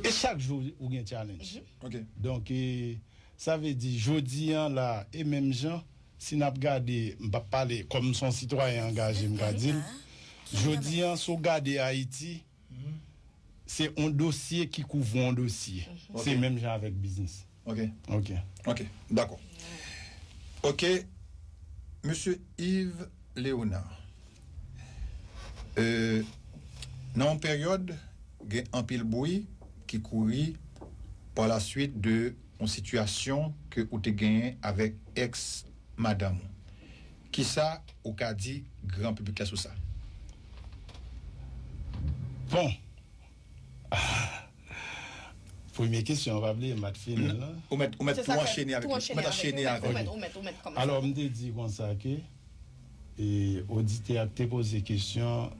E chak jou ou gen challenge. Ok. Donk, e, sa vle di, jodi an la, e menm jan, si n ap gade, m p ap pale kòm s on sitwayen angaje, m ka di l, jodi an, si w gade Ayiti, se on dosye ki kouvri on dosye. Se Ok. Menm jan avèk biznis. Ok. Ok. Ok, dakò. Ok, mesye Yves Léonard. Euh, nan yon peryòd, gen anpil bri ki kouri pa la swit de yon sitiyasyon ke ou te genyen avèk ex madanm ou. Kisa ou ka di gran piblik la sou sa? Bon. Premye kesyon, pa bliye, m pa t fini l, non? Ou mèt, ou mèt tou anchene avèk li. Ou mèt anchene avèk li. Ou mèt, ou mèt kòmanse. Alò, m te di konsa ke e, oditè a k te poze kesyon,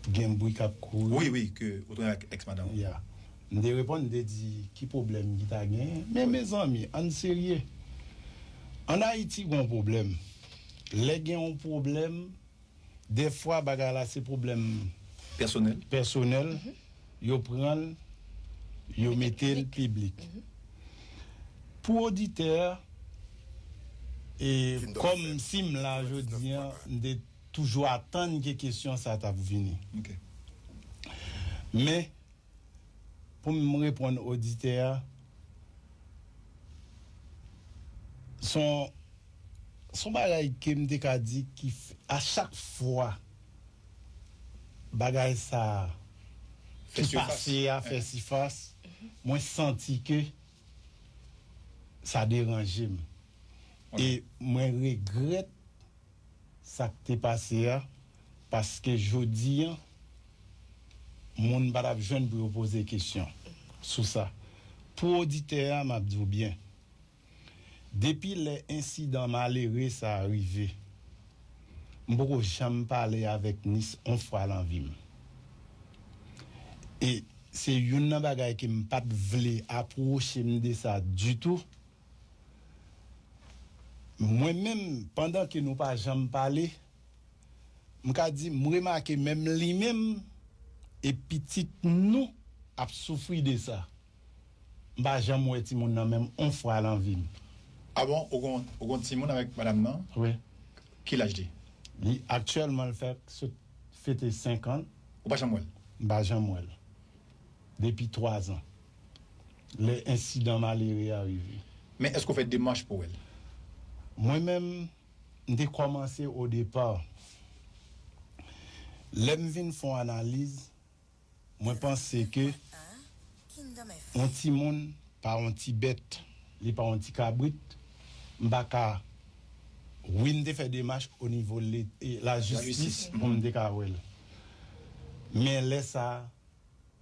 gen bri k ap kouri. Wi, wi, ke ou tounen avèk ex madanm ou. Ya. M te reponn, m te di, ki pwoblèm ki ta genyen? Men, mezanmi, ann serye. Ann Ayiti, gen yon pwoblèm. Lè gen yon pwoblèm, dèfwa bagay la se pwoblèm Pèsonèl. Pèsonèl, yo pran l, yo mete l piblik. Pou oditè a, e kòm si m la jodi an, m te toujou atann ke kesyon sa t ap vini. Ok. Men, pou m reponn oditè a, s on, s on bagay ke m te ka di ki, a chak fwa bagay sa ki pase a fè sifas, mwen santi ke sa deranje m. E mwen regrèt sa k te pase a, paske jodi an, moun pa t ap jwenn pou yo poze kesyon sou sa. Pou oditè a, m ap di w byen, depi lè ensidan malere sa a rive, m poko janm pale avèk Nis on fwa lan vi m. E se youn nan bagay ke m pa t vle apwoche m de sa ditou. Mwen menm, pandan ke nou pa janm pale, m ka di, m remake menm li menm e pitit nou ap soufri de sa. M pa janm wè timoun nan menm on fwa nan vi m. Ah bon, ou gon, ou gon timoun avèk madanm nan? Wi. Ki laj li? Li aktyèlman l fè sot fete senk an. Ou pa janm wè l? M pa janm wè l. Depi twa zan. Lè ensidan malere a rive. Men èske w fè demach pou wè l? Mwen menm, m te kòmanse o depa. Lè m vin fè yon analiz, mwen panse ke yon timoun pa yon ti bèt, li pa yon ti kabrit, m pa ka, wi, m te fè demach o nivo le- e, lajistis pou m te ka wè l. Men lè sa a,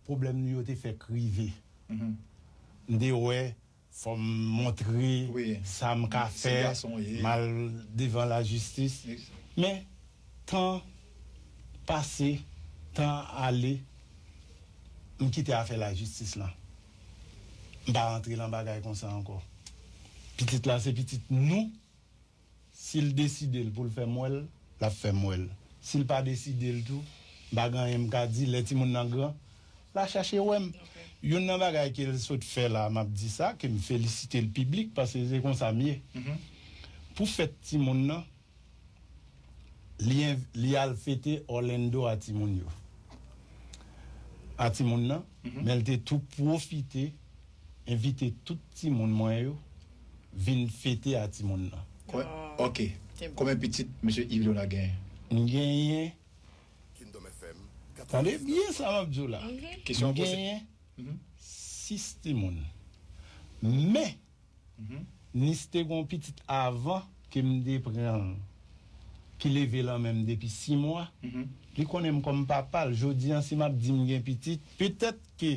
pwoblèm nou yo te fèk rive. M te wè, fò m montre sa m ka fè, m al devan lajistis. Men, tan pase, tan ale, m kite afè lajistis lan. M pa rantre lan bagay konsa ankò. Pitit la se pitit nou. Si l deside l pou l fè m wè l, l ap fè m wè l. Si l pa deside l tou, m pa gen anyen m ka di. Lè timoun nan gran, l a chache wè m. Youn nan bagay ke l sot fè la, m ap di sa, ke m felisite l piblik, paske se konsa m ye. Pou fèt timoun nan, li, env- li al fete Orlando a timoun yo. A timoun nan, men l te tou pwofite envite tout timoun mwen yo vin fete a timoun nan. Ok. Konbyen pitit mesye Yves Léonard genyen? M genyen, tande byen sa m ap di w la. M genyen sis timoun. Men, Nis te gon pitit avan ke m te pran l, ki leve lan men m depi sis mwa. Li konnen m kòm papa l. Jodi an, si m ap di m gen pitit, petèt ke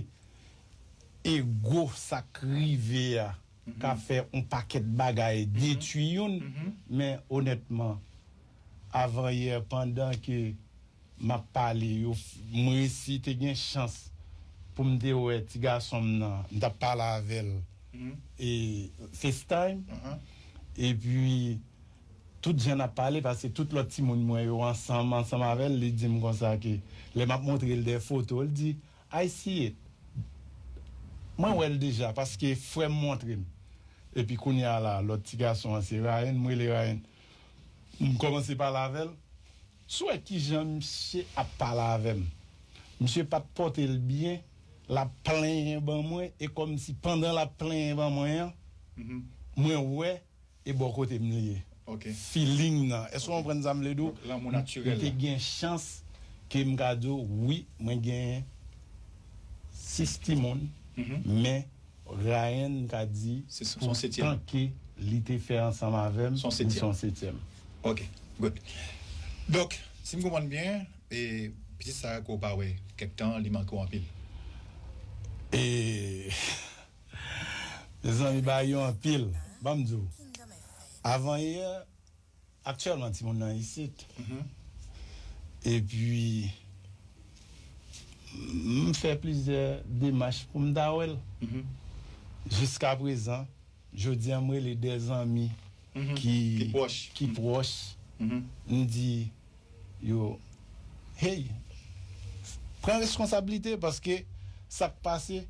ego sa k rive a ka fè yon pakèt bagay detwi youn. Men onètman, avan yè, pandan ke m ap pale yo, m resi te gen chans pou m te wè ti gason m nan, m t ap pale avè l e FaceTime. Epi, tout jan n ap pale, paske tout lòt timoun mwen yo ansanm, ansanm avè l, li di m konsa ke lè m ap montre l de foto, l di, "I see it." Mwen wè l deja, paske frè m montre m. Epi kounye a la, lòt ti gason an se Ryan, m rele Ryan. M kòmanse pale avè l. Si w wè kijan misye ap pale avè m. Misye pa t pote l byen, l ap plenyen ban mwen, e kòmsi pandan l ap plenyen ban mwen an, mwen wè e bò kote m li ye. Feeling nan. Èske w konprann sa m vle di w? M te gen chans ke m ka di w, wi, mwen gen sis timoun, men Ryan ka di, pou tan ke li te fè ansanm avè m, li se yon setyèm. Ok, good. Donk, si m konprann byen, e, pitit sa a ke w pa wè kèk tan, li manke w anpil. E, mezanmi, bagay yo anpil. Ban m di w, avan yè, aktyèlman, timoun nan isit. Epi, m fè plizyè demach pou m ta wè l. Jiskaprezan, jodi a, m rele de zanmi ki, ki pwòch. M di yo, hey, pran reskonsablite, paske sa k pase,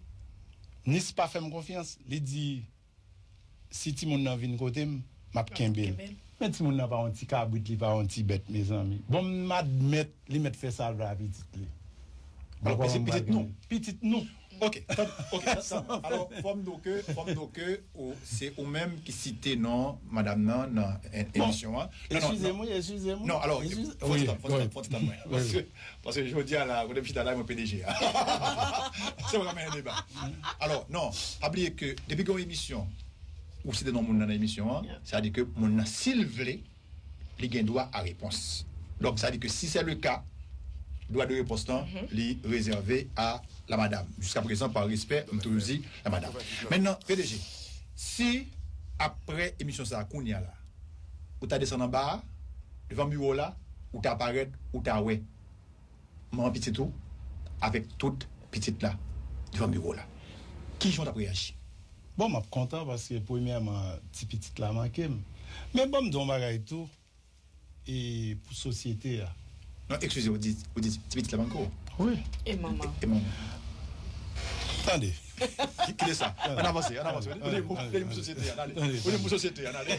Nis pa fè m konfyans. Li di, si timoun nan vin kote m, m ap kenbe l. Men timoun nan pa yon ti kabrit, li pa yon ti bèt, mezanmi. Bon, m admèt li mèt fè sa l vle a pitit li. Alò, pitit nou. Pitit nou. Ok, ok. Alò, fò m di w ke, fò m di w ke, se ou menm ki site non madanm nan nan emisyon an. Eskize m, wi, eskize m. Non, alò, fò ti tann, fò ti tann mwen. Paske jodi a la, kote m chita la, mwen PDG a. Se pa menm deba. Alò, non, pa bliye ke depi gen yon emisyon, ou site non moun nan nan emisyon an, sa vle di ke moun nan, si l vle, li gen dwa a repons. Donk, sa vle di ke si se le ka, dwa de repons lan, li rezève a la madam. Jiska prezan, pa respè, m toujou di la madam. Mentnan, PDG, si apre emisyon sa a, kounye a la, ou ta desann anba a, devan biwo w la, ou ta parèt, ou ta wè manman pitit ou avèk tout pitit la devan biwo w la, kijan w t ap reyaji? Bon, m ap kontan paske premyèman, ti pitit la manke m. Men bon, m di w yon bagay tou, e pou sosyete a. Non, eskize, ou di, ou di ti pitit la manke w? Wi. E manman. E manman. Tande, Ki, ki de sa? Ann avanse, ann avanse. Ou di pou, ou di pou sosyete a, ale. Ou di pou sosyete a, ale.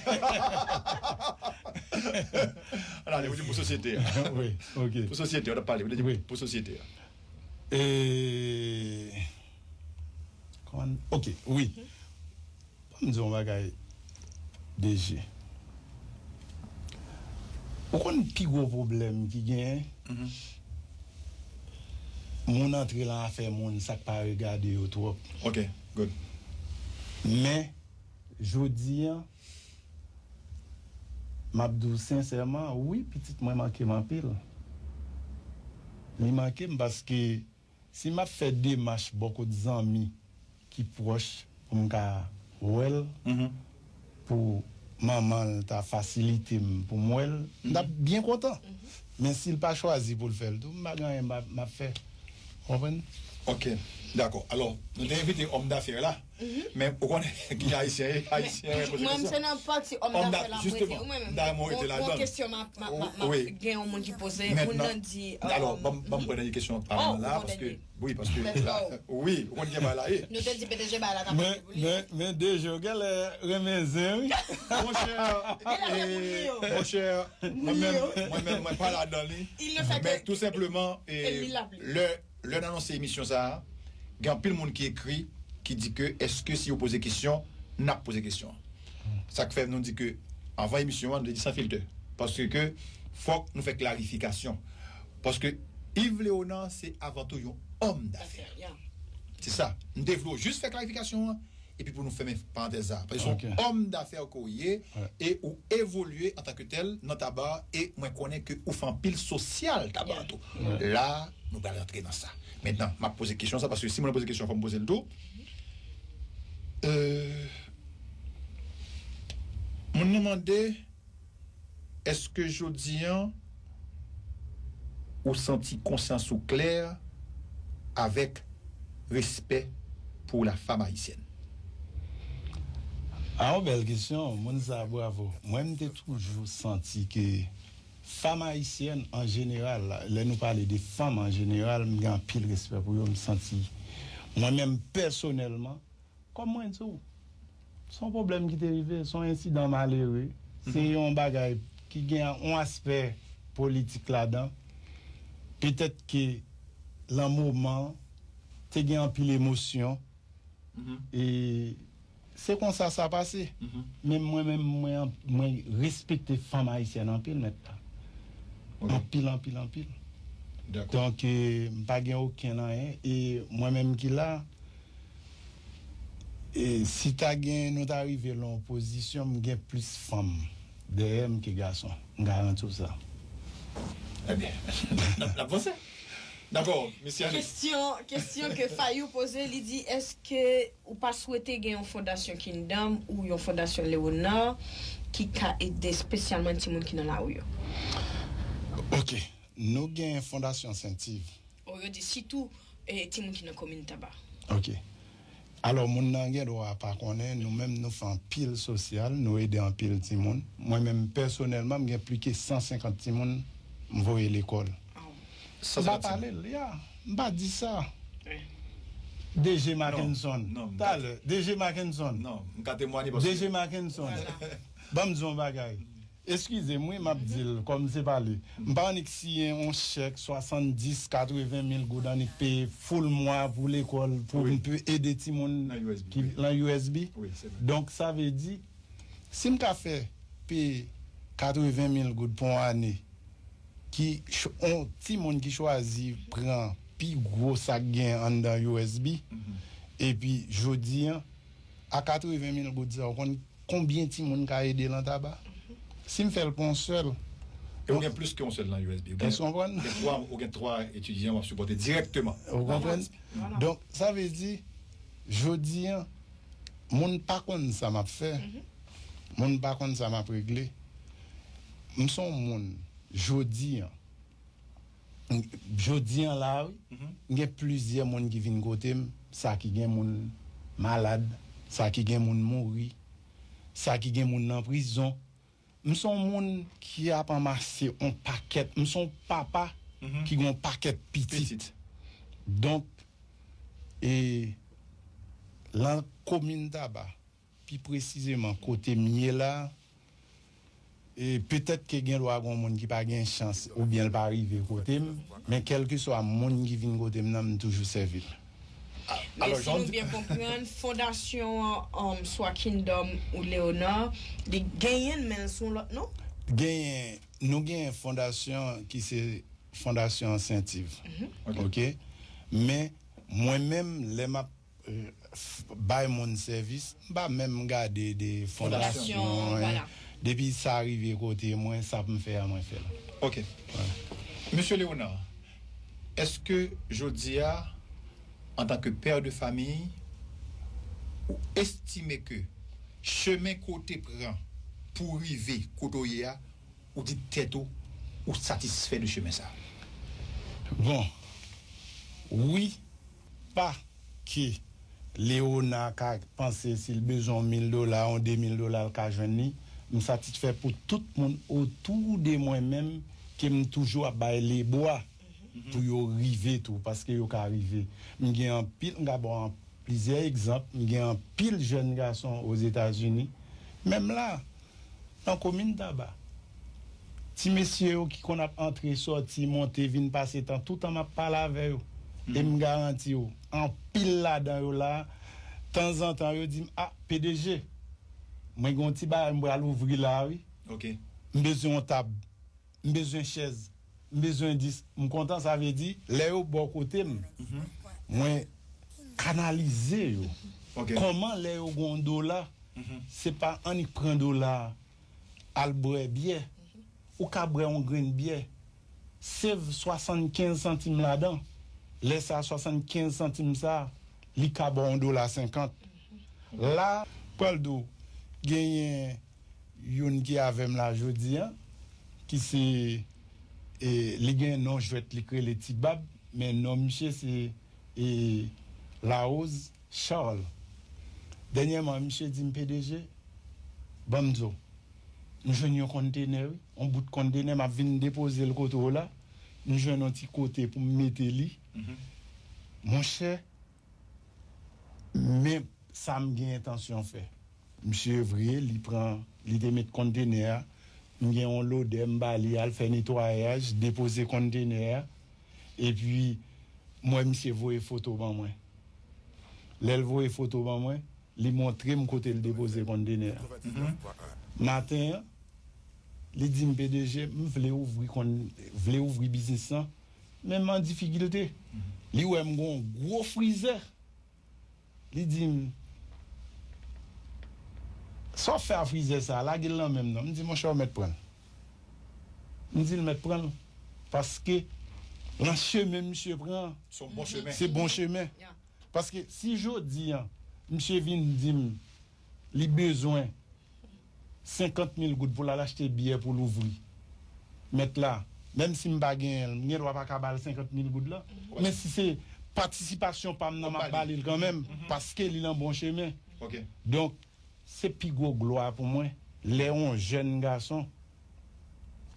Ann ale, ou di pou sosyete a. Wi, ok. Pou sosyete, ou t ap pale, ou di pou sosyete a. E, kòman, ok, wi. Ban m di yon bagay, D G. Ou konn pi gwo pwoblèm ki genyen? Moun antre lan afè moun, sa k pa regade yo twòp. Ok, good. Men, jodi an, m ap di w sensèman, wi, pitit mwen manke m anpil. Li manke m paske si m ap fè demach bò kot zanmi ki pwòch pou m ka wè l, pou manman l ta fasilite m pou m wè l, m t ap byen kontan. Men si l pa chwazi pou l fè l tou, m pa gen anyen m ap, m ap fè. Ou konprann? Ok, dakò. Alò, nou te envite òm dafè la, men ou konnen ki ayisyen ye, ayisyen renmen poze Mwen, m kesyon. se nan pati òm dafè la mwen te. Ou mwen menm, Dayè mwen rete bon, bon ladan. Kesyon m ap, m ap, m ap, m ap Wi. Gen yon moun ki poze, Mentnan, moun nan di. Alò, ban m, ban m pran dènye kesyon pa mwen la, paske, wi, paske, wi, ou konn gen bagay la, e. Nou te di P D G bagay la ta Men, men, men D G, w genlè renmen zen, wi. Monchè, monchè, mwen menm, mwen menm, mwen pa ladan li. Men tou senpleman, e, lè, lè n anonse emisyon sa a, gen anpil moun ki ekri, ki di ke èske si yo poze kesyon, n ap poze kesyon. Sa k fè nou di ke anvan emisyon an, nou te di san filtè. Paske ke fòk nou fè klarifikasyon. Paske Yves Léonard se avan tou yon òm dafè. Se sa. M te vle w jis fè klarifikasyon an, epi pou nou fèmen parantèz sa. Paske se yon òm dafè ke w ye, e ou evolye antanke tèl nan Taba, e mwen konnen ke ou fè anpil sosyal Taba tou. La, nou pral rantre nan sa. Mentnan, m ap poze kesyon sa, paske si moun nan poze kesyon, fò m poze l tou. Euh, moun nan mande, èske jodi an, ou santi konsyans ou klè avèk respè pou la femme haïtienne? A, yon bèl kesyon, moun sa, bravo. Mwen, m te toujou santi ke fanm ayisyèn an jeneral, lè nou pale de fanm an jeneral, m gen anpil respè pou yo, m santi, mwen menm pèsonèlman, kòm mwen di w, se yon pwoblèm ki te rive, se yon ensidan malere, se yon bagay ki gen yon aspè politik ladan. Petèt ke lan moman, te gen anpil emosyon, e se konsa sa pase. Men mwen menm, mwen, mwen respekte fanm ayisyèn anpil, mèt la. Anpil, anpil, anpil. Donk, e, m pa gen okenn anyen. E mwen menm ki la, e si ta gen, nou ta rive lan yon pozisyon, m gen plis fanm dèyè m ke gason. M garanti w sa. Ebyen, n ap, n ap vanse. Dakò, mesye, ale. Kesyon, kesyon ke Fayou poze, li di, èske ou pa swete gen yon fondasyon Kingdom ou yon fondasyon Leonard ki ka ede espesyalman timoun ki nan lari yo? Ok. Nou gen fondasyon Sentiv. O, yo di sitou, e, timoun ki nan komin Taba. Ok. Alò, moun nan gen dwa pa konnen, nou menm nou fè anpil sosyal, nou ede anpil timoun. Mwen menm, pèsonèlman, m gen plis ke san senkant timoun m voye lekòl. M pa pale l, ya. M pa di sa. D G Mackenson. Talè, D G Mackenson. Non, m ka temwanye paske. D G Mackenson. Ban m di yon bagay. Eskize m, wi, m ap di l, kòm se pale. M pa annik siyen yon chèk swasanndis, katreven mil goud, annik peye full mwa pou lekòl, pou m pe ede timoun ki lan U S B. Donk, sa vle di, si m ka fè peye katreven mil goud pou yon ane, ki, yon timoun ki chwazi pran pi gwo sa k gen anndan U S B, epi jodi an, a katreven mil goud sa, ou konn konbyen timoun ka ede lan Taba? Si m fè l pou yon sèl. E ou gen plis ke yon sèl nan U S B. Ou gen, ou gen twa, ou gen twa etidyan w ap sipòte dirèkteman. Ou konprann? Donk, sa vle di, jodi an, moun pa konn sa m ap fè. Moun pa konn sa m ap regle. M se yon moun, jodi an, jodi an la, wi, m gen plizyè moun ki vin kote m, sa ki gen moun malad, sa ki gen moun mouri, sa ki gen moun nan prizon. M se yon moun ki ap anmase yon pakèt, m se yon papa ki gen yon pakèt pitit. Donk, e Lan komin Taba, pi presizeman kote m ye la, e petèt ke gen dwa gen moun ki pa gen chans oubyen l pa rive kote m, men kèlkeswa moun ki vin kote m nan, m toujou sèvi l. Men si nou byen konprann, fondasyon an, um, swa Kingdom ou Leona, li genyen men l sou lòt non? Genyen, nou genyen fondasyon ki se Fondasyon Sentiv. Ok. Men mwen menm, lè m ap bay moun sèvis, m pa menm gade de fondasyon. Depi sa rive kote mwen, sa pou m fè a, mwen fè l. Ok. Mesye Leona, èske jodi a, antanke pè de famiy, ou estime ke chemen ke w te pran pou rive kote w ye a, ou di tèt ou, ou satisfè de chemen sa? Bon, wi, pa ke Leona ka panse si l bezwen yon mil dola, yon de mil dola, l ka jwenn li. M satisfè pou tout moun otou de mwen menm ke m toujou ap bay lebwa pou yo rive tou, paske yo ka rive. M gen anpil, m ka ba w plizyè egzanp, m gen anpil jèn gason Ozetazini, menm la, nan komin Taba. Ti mesye yo ki konn ap antre, sòti, monte, vin pase tan, toutan m ap pale avè yo. E m garanti w, anpil ladan yo la, tanzantan yo di m, a, P D G, mwen gen yon ti bagay m pral ouvri la, wi. M bezwen yon tab, m bezwen chèz, m bezwen dis. M kontan, sa vle di, lè yo bò kote m, mwen kanalize yo. Kòman lè yo gen yon dola, se pa annik pran dola a, al bwè byè. Ou ka bwè yon grenn byè, save swasannkenz santim ladan. Lè sa a, swasannkenz santim sa a, li ka ba w yon dola senkant. La, pral di w, genyen youn ki avè m la jodi a, ki se, e, li gen non jwèt, li k rele Ti Bab, men non misye se, e, Larose Charles. Dènyèman, misye di m, P D G, ban m di w, m jwenn yon kontenè, wi, yon bout kontenè, m ap vin depoze l kote w la. M jwenn yon ti kote pou m mete li. Monchè, men sa m gen entansyon fè. Misye vre, li pran, li te met kontenè a. M gen yon lodè, m ba li al fè netwayaj, depoze kontenè a. Epi, m wè misye voye foto ban mwen. Lè l voye foto ban mwen, li montre m kote l depoze kontenè a. Maten an, li di m, P D G, m vle ouvri konn, vle ouvri biznis lan, men m an difikilte. Li wè m gen yon gwo frizè. Li di m, sa w fè a frizè sa a, lage l nan men m non. M di, monchè, w mèt pran l. M di l mèt pran l. Paske nan chemen misye pran an, se bon chemen. Paske si jodi a, misye vin di m li bezwen senkant mil goud pou l al achte byè pou l ouvri. Mèt la, menm si m pa genyen l, m gen dwa pa ka ba l senkant mil goud la. Men si se patisipasyon pa m nan, m ap ba li l kanmenm, paske li nan bon chemen. Donk, se pi gwo glwa pou mwen lè yon jèn gason,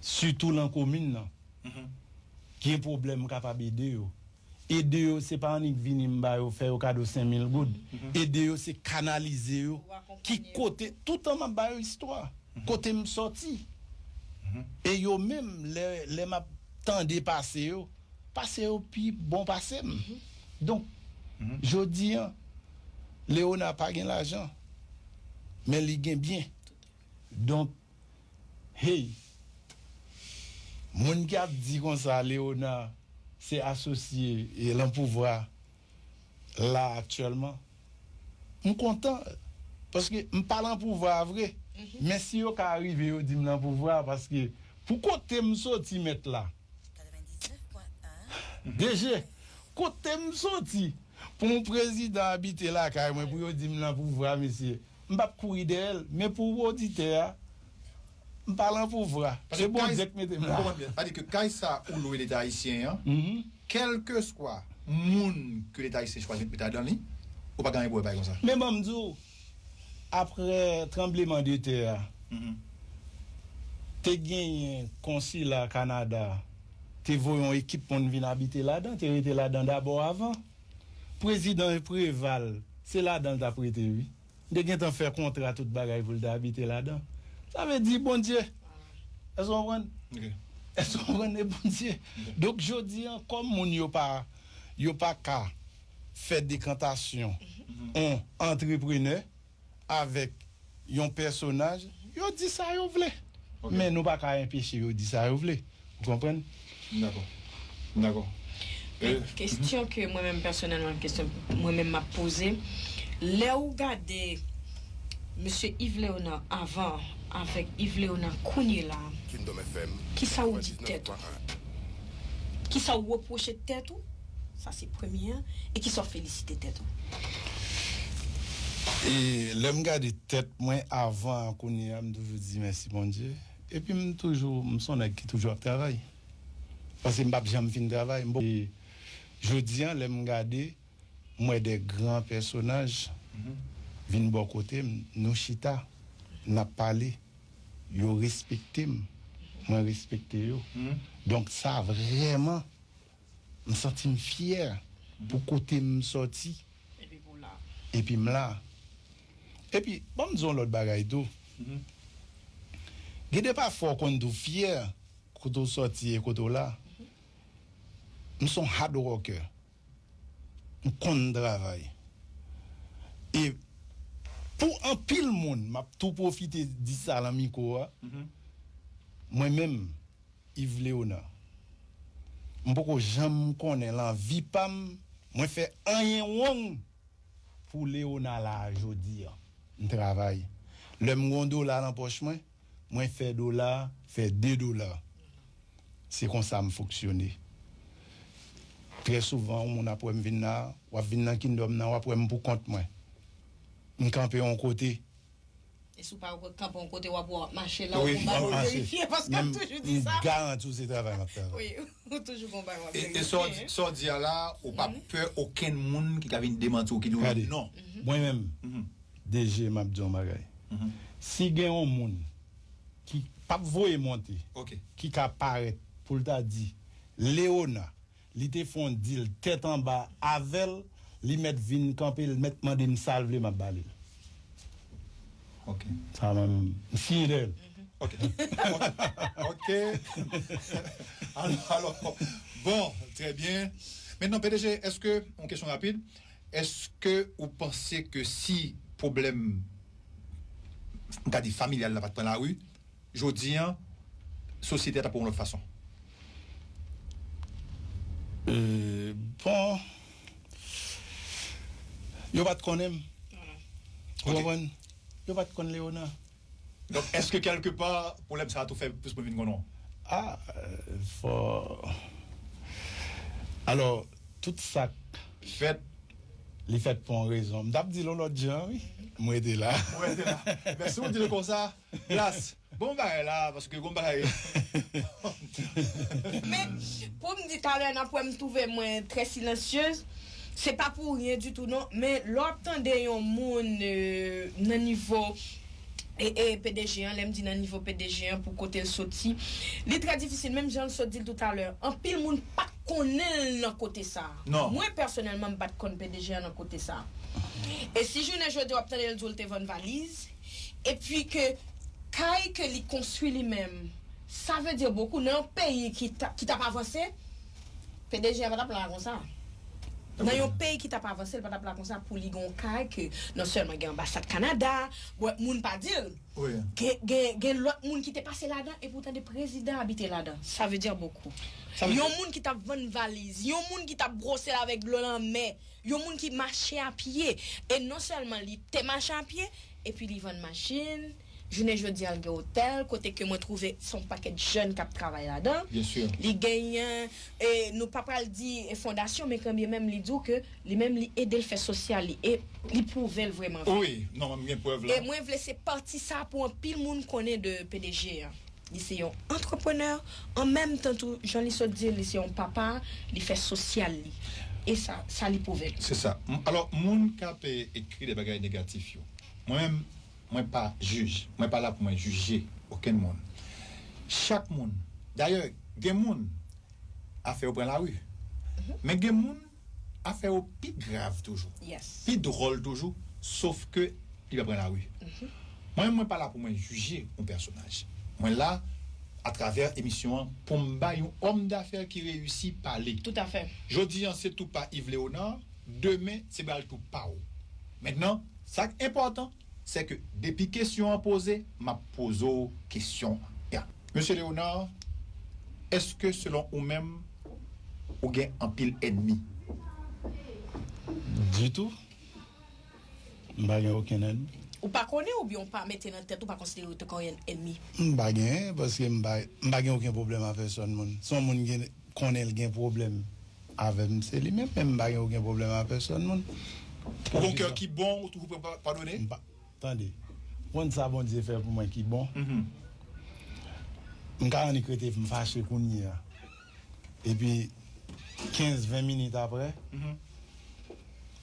sitou lan komin nan, gen pwoblèm, m kapab ede yo. Ede yo, se pa annik vini m ba yo, fè yo kado senk mil goud. Ede yo, se kanalize yo. Ki kote, toutan m ap ba yo istwa, kote m sòti. E yo menm, lè, lè m ap tande pase yo, pase yo pi bon pase m. Donk, jodi a, Leona pa gen lajan, men li gen byen. Donk, hey, moun ki ap di konsa Leona se asosye e lan pouvwa la aktyèlman, m kontan, paske m pa lan pouvwa a vre. Men si yo ka rive yo di m lan pouvwa a, paske pou kote m soti, mèt la, D G, kote m soti, pou yon prezidan abite lakay mwen, pou yo di m lan pouvwa, mesye, m p ap kouri dèyè l. Men pou oditè a, m pa lan pouvwa. Se Bondye k mete m la. Sa di ke kay sa ou lwe Leta ayisyen an, kèlkeswa moun ke Leta ayisyen chwazi mete ladan li, ou pa gen anyen pou wè bagay konsa. Men ban m di w, apre tranbleman de tè a, te genyen konsila Kanada te voye yon ekip moun vin abite ladan, te rete ladan dabò avan. Prezidan Preval se ladan l t ap rete, wi. Li te gentan fè kontra tout bagay pou l te abite ladan. Sa vle di Bondye. Èske w konprann? Èske w konprann? E Bondye. Donk, jodi a, kòm moun yo pa, yo pa ka fè dekantasyon on antreprenè avèk yon pèsonaj, yo di sa yo vle. Men nou pa ka enpeche yo di sa yo vle. Ou konprann? Dakò. Dakò. Men kesyon ke mwen menm pèsonèlman, kesyon mwen menm m ap poze, lè ou gade mesye Yves Léonard avan avèk Yves Léonard kounye la, kisa ou di tèt ou? Kisa ou repwoche tèt ou? Sa se premye an. E kisa ou felisite tèt ou? E lè m gade tèt mwen avan an kounye a, m toujou di mèsi Bondye. Epi m toujou, m se yon nèg ki toujou ap travay. Paske m p ap janm fin travay. M poko- e jodi a, lè m gade, m wè de gran pèsonaj vin bò kote m, nou chita, n ap pale. Yo respekte m, mwen respekte yo. Donk sa vrèman, m santi m fyè pou kote m sòti. Epi m la. Epi ban m di yon lòt bagay tou. Gen de pafwa w konn tou fyè kote w sòti e kote w la. M se yon hard worker. M konn travay. E pou anpil moun, m ap tou pwofite di sa lan mikwo a. Mwen menm, Yves Léonard, m poko janm konnen lan vi pa m mwen fè anyen wrong pou Léonard la a jodi a. M travay. Lè m gen yon dola lan pòch mwen, mwen fè dola, fè de dola. Se konsa m fonksyone. Trè souvan, yon moun ap wè m vin la, w ap vin nan Kingdom nan, w ap wè m pou kont mwen. M kanpe yon kote. E si w pa kanpe yon kote, w ap wè w ap mache la, ou gon bagay ou verifye, paske m toujou di sa. M garanti w se travay m ap travay. Wi, ou toujou gon bagay w ap verifye. E sa w di a la, ou pa pè okenn moun ki ka vin demanti w, ki di w non. Mwen menm, D G, m ap di yon bagay. Si gen yon moun ki p ap voye monte, ki ka parèt pou l ta di, Léona, li te fè yon deal tèt anba avè l, li mèt vin kanpe, l mèt mande m sa l vle, m ap ba li l. Ok. Sa menm, m siyen dèyè l. Ok. Ok. Ok. Alò, alò. Bon, trè byen. Mentnan, P D G, èske, yon kesyon rapid, èske ou panse ke si pwoblèm, m ka di familyal la pa t pran lari, jodi an, sosyete a t ap yon lòt fason? E, bon, yo pa t konnen m. Ou konprann? Yo pa t konn Léona. Donk, èske kèlkepa, pwoblèm sa a tou fè plis moun vin konnen w? Ah, fò. Alò, tout sa k fèt, li fèt pou yon rezon. M t ap di l yon lòt jan, wi. M rete la. M rete la. Men si w di l konsa, Glas, bon bagay la, paske gon bagay. Men, pou m di talè, n ap wè m twouve mwen trè silansyez. Se pa pou ryen ditou non, men lè w ap tande yon moun nan nivo e, e P D G an, lè m di nan nivo P D G an pou kote l soti, li trè difisil, menm jan l sot di l toutalè, anpil moun pa t konnen l nan kote sa. Mwen pèsonèlman, m pa t konn P D G an nan kote sa. E si jounen jodi w ap tande l di w l te vann valiz, epi ke kay ke li konstwi li menm, sa vle di bokou nan yon peyi ki t ap avanse, P D G a pa t ap la konsa. Nan yon peyi ki t ap avanse, li pa t ap la konsa pou li gen yon kay ke non sèlman gen anbasad Kanada, bon, moun pa di l. Gen, gen, gen lòt moun ki te pase ladan, epi w tande prezidan abite ladan. Sa vle di bokou. Yon moun ki t ap vann valiz, yon moun ki t ap bwose l avèk dlo lanmè, yon moun ki mache a pye. E non sèlman li te mache a pye, epi li vann machin, jounen jodi a l gen otèl, kote ke mwen twouve se yon pakèt jèn k ap travay ladan. Li genyen, e, nou pa pral di, e, fondasyon, men kanmenm li di w ke li menm li ede l fè sosyal li, e li pwouve l vrèman vre. Wi, non, m gen prèv la. E mwen vle se pati sa pou anpil moun konnen de P D G an. Li se yon antreprenè, an menm tan tou, jan li sot di, li se yon papa, li fè sosyal li. E sa, sa li pwouve l. Se sa. Alò, moun k ap ekri de bagay negatif yo, mwen menm, mwen pa jij. Mwen pa la pou mwen jije okenn moun. Chak moun, dayè, gen moun, afè yo pran lari. Men gen moun, afè yo pi grav toujou, Yes. pi dwòl toujou, sof ke li pa pran lari. Mwen, mwen pa la pou mwen jije yon pèsonaj. Mwen la atravè emisyon an pou m bay yon òm dafè ki reyisi pale. Toutafè. Jodi an se tou pa Yves Léonard, demen se pral tou pa w. Mentnan, sa k enpòtan, se ke depi kesyon an poze, m ap poze w kesyon an. Ya. Mesye Léonard, èske selon ou menm, ou gen anpil ènmi? Ditou. M pa gen okenn ènmi. Ou pa konnen oubyen ou pa mete nan tèt ou pa konsidere yo te kon ènmi? M pa gen, paske m pa, m pa gen okenn pwoblèm a pèsòn moun. Si yon moun gen, konnen l gen pwoblèm avè m, se li menm, men m pa gen okenn pwoblèm a pèsòn moun. Ou gen kè ki bon, ou toujou prè pa- padone? M pa, tande, ou konn sa Bondye fè pou mwen ki bon. M ka annik rete m fache kounye a. Epi kenz, ven minit apre,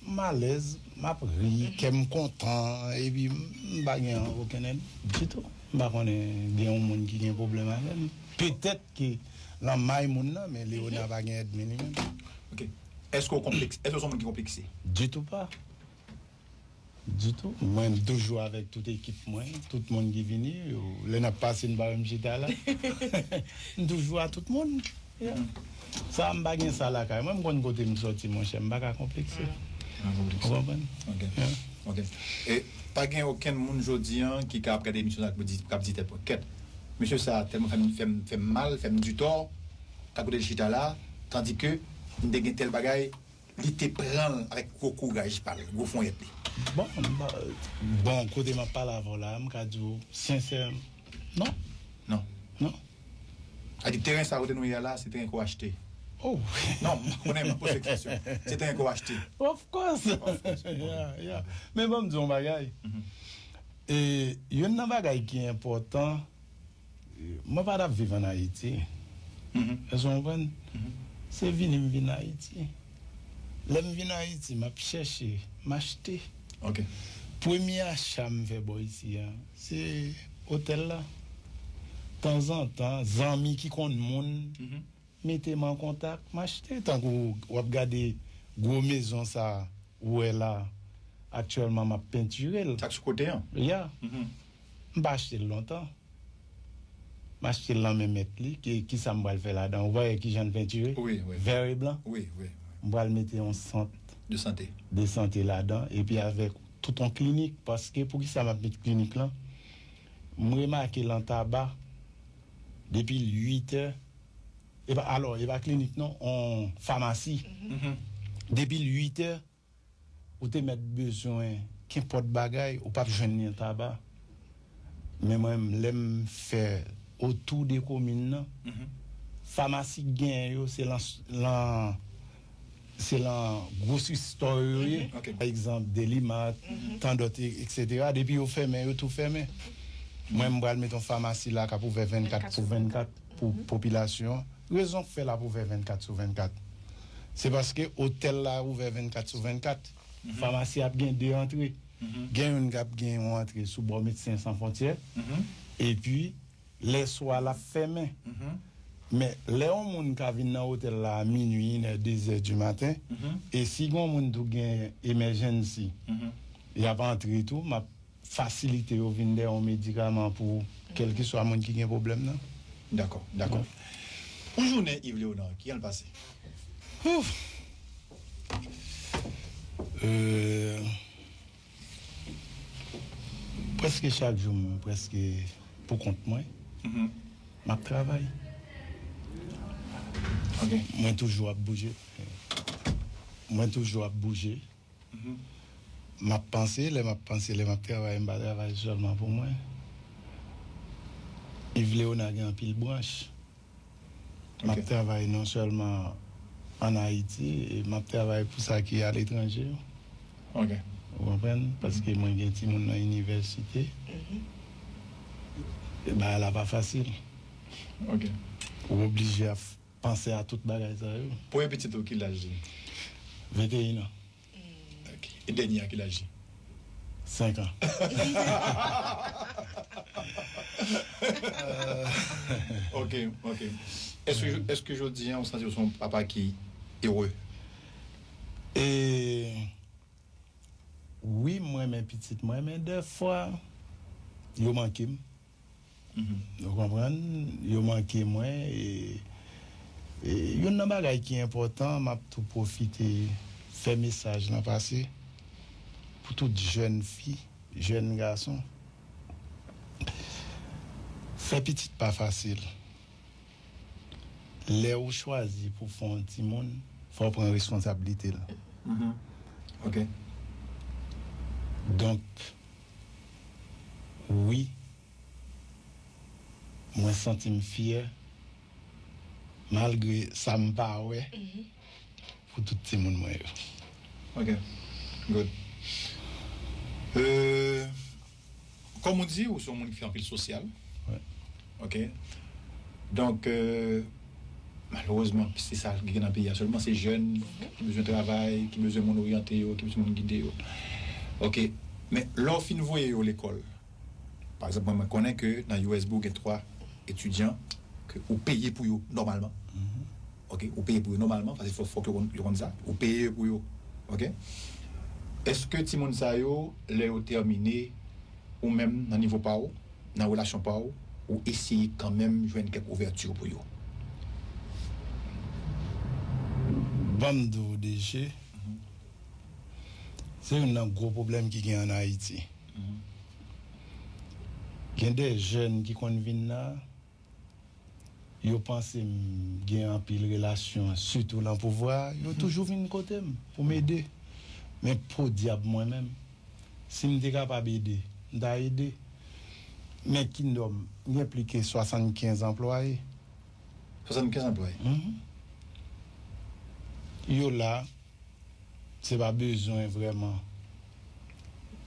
m alèz, m ap ri, kè m kontan, epi m pa gen okenn ènmi ditou. M pa konnen gen yon moun ki gen pwoblèm avè m. Petèt ke nan may moun nan, men Léonard pa gen ènmi li menm. Ok. Èske w konplekse? Èske w se yon moun ki konplekse? Ditou pa. Ditou. Mwen, m toujou avèk tout ekip mwen, tout moun ki vini. Yo, lè n ap pase, n pa wè m chita la. M toujou a tout moun. Yeah. Sa, m pa gen sa lakay mwen. M konn kote m sòti, monchè. M pa ka konplekse. Mwen konplekse. Ou konprann? Ok. Yeah. Ok. E pa gen okenn moun jodi an ki ka ap gade emisyon sa k di, k ap di tèt mwen, kèt, mesye sa tèlman fè m, fè m, fè m mal, fè m ditò, ka kote l chita la, tandi ke m te gen tèl bagay, li te pran l avèk gwo kouraj pa l, gwo fonyèt li. Bon, m pa- bon, kote m ap pale avè w la, m ka di w sensè, non. Non. Non. A di teren sa kote nou ye a la, se teren ke w achte. Oh. Non, m konnen m poze kesyon. Se teren ke w achte. Of course. Yeah, yeah. Men bon, m di yon bagay. E, youn nan bagay ki enpòtan, mwen pa t ap viv ann Ayiti. Èske w konprann? Se vini m vin Ayiti. Lè m vin Ayiti, m ap chèche, m achte. Ok. Premye acha m fè bò isi a, se otèl la. Tanzantan, zanmi ki konn moun mete m an kontak, m achte. Tankou w ap gade gwo mezon sa ou wè la, aktyèlman m ap pentire l. Sa k sou kote an? Ya. M pa achte l lontan. M achte l nan men mèt li, ki, kisa m pral fè ladan? Ou pa wè kijan l pentire? Wi, wi. Vè e blan. Wi, wi. M pral mete yon sant De sante. de sante ladan, epi avèk tout yon klinik, paske poukisa m ap met klinik lan? M remake lan Taba, depi uit è, e pa, alò, e pa klinik non, yon famasi. Depi uit è, ou te mèt bezwen kenpòt bagay, ou p ap jwenn li an Taba. Men mwen, lè m fè otou de komin nan, famasi k genyen yo, se lan, lan, se lan gwosri store yo ye. Ok. Pa egzanp, Delimat, tandòt, e- eksetera. Depi yo fèmen, yo tou fèmen. Mwen, m pral met yon famasi la k ap ouvè vennkat sou vennkat pou popilasyon an. Rezon k fè l ap ouvè vennkat sou vennkat, se paske otèl la ouvè vennkat sou vennkat. Famasi ap gen de antre. Gen youn k ap gen yon antre sou bò Medsen San Fwontyè. Epi, lè swa l ap fèmen. Men, lè yon moun ka vin nan otèl la a minui, inè, dezè di maten, e si gen yon moun tou gen emergency, y ap antre tou, m ap fasilite yo vin dèyè yon medikaman pou kèlkeswa moun ki gen pwoblèm nan. Dakò, dakò. Yon jounen Yves Léonard, kijan l pase? Ouf! Euh, prèske chak jou, m prèske pou kont mwen. M ap travay. Ok. Mwen toujou ap bouje. Mwen toujou ap bouje. M ap panse, lè m ap panse, lè m ap travay, m pa travay sèlman pou mwen. Yves Léonard gen anpil branch. M ap Ok. Travay non sèlman ann Ayiti, e m ap travay pou sa ki aletranje yo. Ok. Ou konprann? Paske mwen gen timoun nan inivèsite. E bagay la pa fasil. Ok. Ou oblije ap panse a tout bagay sa yo. Premye pitit ou, ki laj li? Venteyen an. Ok. E dènye a, ki laj li? Senk an. Ok, ok. Èske, èske jodi an, ou santi ou se yon papa ki ere? E wi, m renmen pitit mwen, men dèfwa, yo manke m. Ou konprann? Yo manke mwen. E, e youn nan bagay ki enpòtan, m ap tou pwofite fè mesaj lan pase pou tout jèn fi, jèn gason. Fè pitit pa fasil. Lè ou chwazi pou fè yon timoun, fò w pran responsablite l. Ok. Donk, wi, mwen santi m fyè, malgre sa m pa wè, pou tout timoun mwen yo. Ok. Good. Euh, Kòm ou di, ou se yon moun ki fè anpil sosyal. Ok. Donk, euh, malerezman, se sa ki gen nan peyi a sèlman, se jèn ki bezwen travay, ki bezwen moun oryante yo, ki bezwen moun gide yo. Ok. Men lè w fin voye yo lekòl, pa egzanp, mwen, mwen konnen ke nan U S B ou gen twa etidyan ke ou peye pou yo nòmalman. Ok, ou peye pou yo nòmalman, paske fòk, fòk yo konn, yo konn sa. Ou peye pou yo. Ok? Èske timoun sa yo, lè yo tèmine, ou menm nan nivo pa w, nan relasyon pa w, ou eseye kanmenm jwenn kèk ouvèti pou yo? Ban m di w, D J, se youn nan gwo pwoblèm ki gen ann Ayiti. Gen de jèn ki konn vin la, yo panse m gen anpil relasyon, sitou nan pouvwa a, yo toujou vin kote m pou m ede. Men podyab mwen menm, si m te kapab ede, m ta ede. Men Kingdom, m gen plis ke swasannkenz anplwaye. Swasannkenz anplwaye? Yo la, se pa bezwen vrèman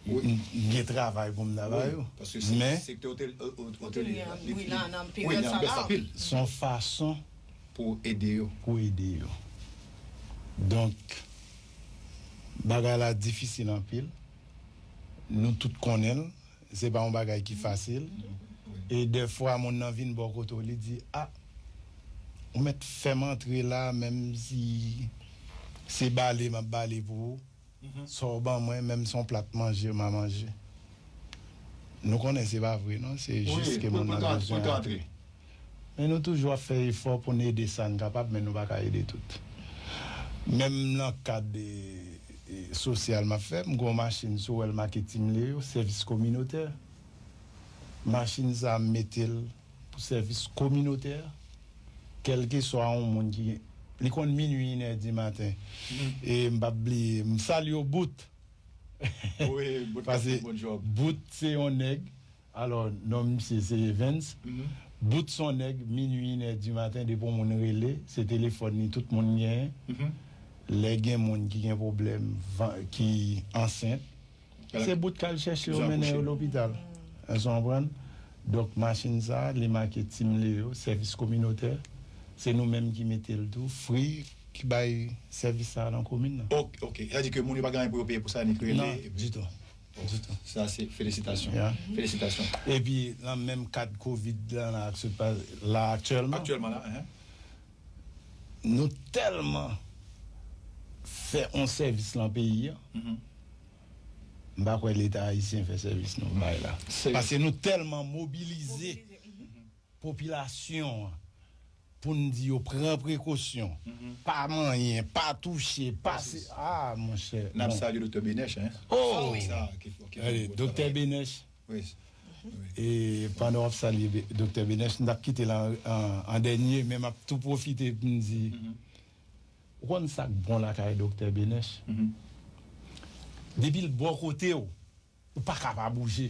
m gen travay pou m ta ba yo. Men se nan peryòd sa la. Se yon fason pou ede yo. Pou ede yo. Donk, bagay la difisil anpil. Nou tout konnen l. Se pa yon bagay ki fasil. E dèfwa, moun nan vin bò kote w, li di, a, ou mèt fè m antre la, menm si se bale m ap bale pou ou. Sa w ban mwen, menm si yon plat manje m a manje. Nou konnen se pa vre, non, se jis ke moun nan bezwen antre. Men nou toujou ap fè efò pou n ede sa n kapab, men nou pa ka ede tout. Menm nan kad sosyal m ap fè, m gen yon machin, si w wè l make Ti M Leyo, sèvis kominotè. Machin sa a, m mete l pou sèvis kominotè, kèlkeswa yon moun ki, li konn minui, inè di maten. E m p ap bliye, m salye w, Bout. Paske Bout se yon nèg, alò, non misye se Evens. Bout se yon nèg, minui, inè di maten, depi yon moun rele, se telefòn li tout moun genyen. Lè gen moun ki gen pwoblèm, ki ansent, se Bout k al chèche yo, mennen yo lopital. Èske w konprann? Donk, machin sa a, li make Ti M Leyo, sèvis kominotè. Se nou menm ki mete l tou, Free ki bay sèvis sa a nan komin nan. Ok, ok. Sa di ke moun yo pa gen anyen pou yo peye pou sa, ni krele. Non, ditou. Ditou. Sa se felisitasyon. Felisitasyon. Epi, nan menm kad kovid la, la, aktyèlman. Aktyèlman la, hein. Nou tèlman fè yon sèvis lan peyi a. M pa kwè Leta ayisyen fè sèvis nou bay la. Paske nou tèlman mobilize popilasyon an pou n di yo pran prekosyon, pa manyen, pa touche, pa se, a, monchè. N ap salye Doktè Benèch, hein. Oh! Doktè Benèch. E pandan w ap salye Doktè Benèch, m t ap kite l an dènye, men m ap tou pwofite pou m di, ou konn sa k bon lakay Doktè Benèch? Depi l bò kote w, ou pa ka pa bouje.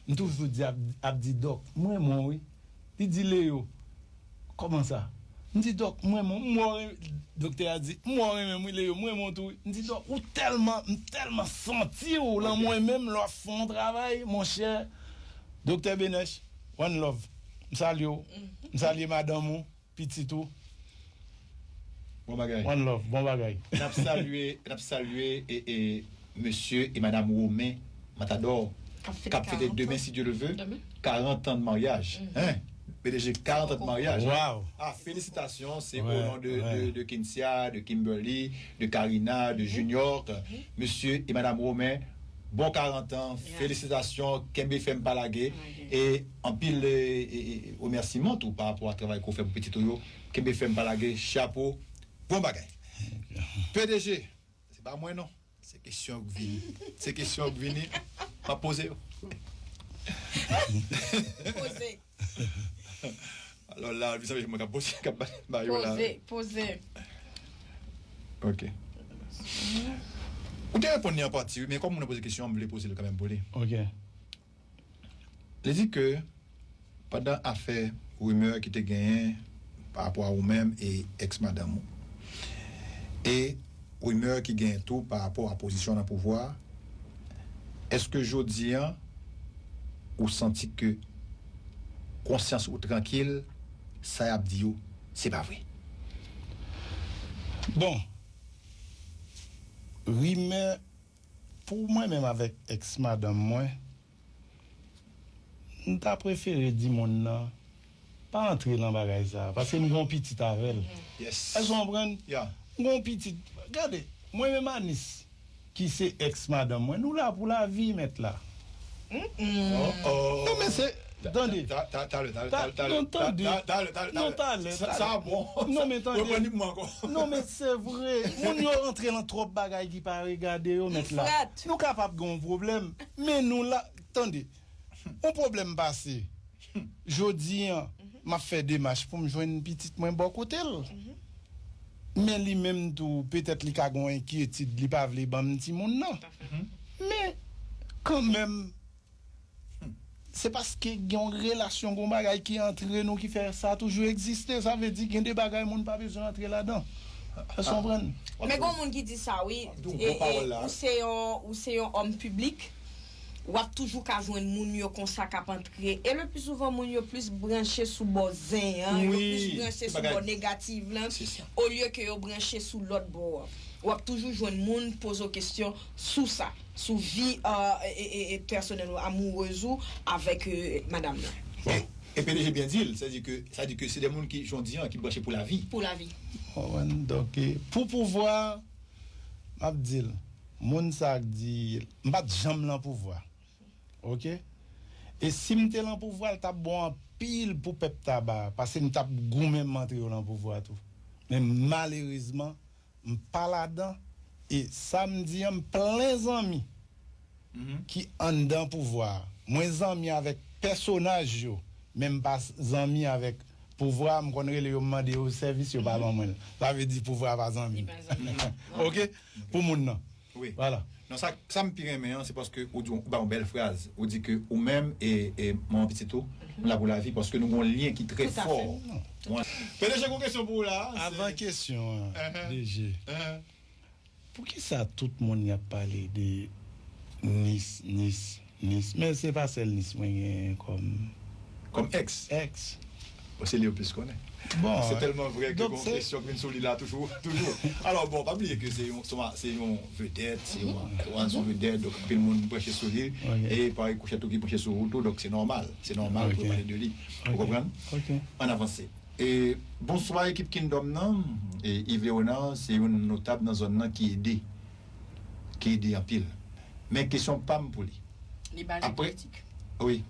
M toujou di, ap, ap di, Dòk, m renmen w, wi. Li di, Leyo, kòman sa? M di, Dòk, m renmen w, m wè w renmen, doktè a di, m wè w renmen m, wi, Leyo, m renmen w tou, wi. M di, Dòk, ou tèlman, m tèlman santi w lan mwen menm lè w ap fè yon travay, monchè. Doktè Benèch, one love. M salye w. M salye madanm ou. Pitit ou. Bon bagay. One love, bon bagay. N ap salye, n ap salye e, e mesye e madanm Romain Matador k ap fete demen, si Dye le ve, karant an de maryaj. Hein? P D G, karant an de maryaj. Hein? Wow. Ah, félicitations, c'est au nom de, de, de Kinsia, de Kimberly, de Karina, de Junior, monsieur et madame Romain. Bon karant an, félicitations, kenbe fèm pa lage. E anpil e, e, e, remèsiman tou pa rapò a travay ke w fè pou pitit ou yo. Kenbe fèm pa lage, chapo, bon bagay. P D G, se pa mwen non. Se kesyon k vini. Se kesyon k vini. M ap poze yo. Poze. Alò la, li sanble mwen k ap poze, k ap ba yo la. Poze, poze. Ok. Ou te reponn li an pati, wi, men kòm moun nan poze kesyon, m vle poze l kanmenm pou li. Ok. Li di ke pandan afè rimè ki te genyen pa rapò a ou menm e èks madanm ou, e rimè ki genyen tou pa rapò a pozisyon nan pouvwa a, èske jodi an ou santi ke konsyans ou trankil, sa y ap di yo, se pa vre? Bon, rimè, pou mwen menm avèk èks madanm mwen, m ta prefere di moun nan pa antre nan bagay sa a, paske m gen yon pitit avè l. Yes. Èske w konprann? Yeah. M gen yon pitit. Gade, mwen menm Anis, ki se èks madanm mwen, nou la pou lavi, mèt la. Oh, oh. Non, men se, tande. Ta- ta- Talè, talè, Ta- talè, non, talè, tande. Ta- talè, talè, Non, talè. Talè, Sa- talè. Sa bon. Non, men tande. Reprann li pou mwen ankò. Non, men se vre. Moun yo antre nan twòp bagay ki pa regade yo, mèt la. Frèt. Nou kapab gen yon pwoblèm, men nou la, tande. Yon pwoblèm pase. Jodi an, m ap fè demach pou m jwenn pitit mwen bò kote l. Men li menm tou, petèt li ka gen yon enkyetid, li pa vle ban m timoun nan. Men, kanmenm, se paske gen yon relasyon, gen yon bagay ki antre nou ki fè sa toujou egziste. Sa vle di gen de bagay moun pa bezwen antre ladan. Èske w konprann? Men gen moun ki di sa, wi. Ou se yon, ou se yon òm piblik, w ap toujou ka jwenn moun yo konsa k ap antre. E le pli souvan, moun yo plis branche sou bò zen an, yo plis branche sou bò negatif lan, olye ke yo branche sou lòt bò an. W ap toujou jwenn moun poze w kesyon sou sa, sou vi, euh, e, e, e, pèsonèl ou, amourèz ou avèk, euh, madanm nan. E, e P D G byen di l, sa di ke, sa di ke se de moun ki, jan w di an, ki branche pou lavi. Pou lavi. Ou konprann? Donk, e, pou pouvwa, m ap di l, moun sa k di, m pa t janm lan pouvwa. Ok? E si m te lan pouvwa, l t ap bon anpil pou pèp Taba, paske m t ap goumen m antre yo lan pouvwa tou. Men malerezman, m pa ladan, e sa m di an, m plen zanmi ki anndan pouvwa a. Mwen zanmi avèk pèsonaj yo, men m pa zanmi avèk pouvwa a. M konn rele yo, m mande yo sèvis, yo pa ban mwen l. Sa vle di pouvwa a pa zanmi m. Ok? Pou moun nan. Wi. Vwala. Non, sa, sa m pi renmen an, se paske ou di, ou ba yon bèl fraz. Ou di ke ou menm e, e manman pitit ou, nou la pou lavi, paske nou gen yon lyen ki trè fò. Tout à fait. P D G, gon kesyon pou ou la. Avan kesyon an, D G, poukisa tout moun y ap pale de Nis, Nis, Nis? Men se pa sèl Nis mwen genyen kòm, kòm èks. Èks. Bon, se li yo plis konnen. Bon, se tèlman vrè ke gon kesyon k vin sou li la toujou, toujou. Alò, bon, pa bliye ke se yon, se yon, se yon vedèt, se yon, se yon vedèt, donk anpil moun branche sou li, e pa rikouchè tou ki branche sou ou tou, donk se nòmal, se nòmal pou yo pale de li. Ou konprann? Ann avanse. E, bonswa ekip Kingdom nan. E, Yves Léonard se youn notab nan zòn nan ki ede, ki ede anpil. Men kesyon pa m pou li. Li baze politik. Wi.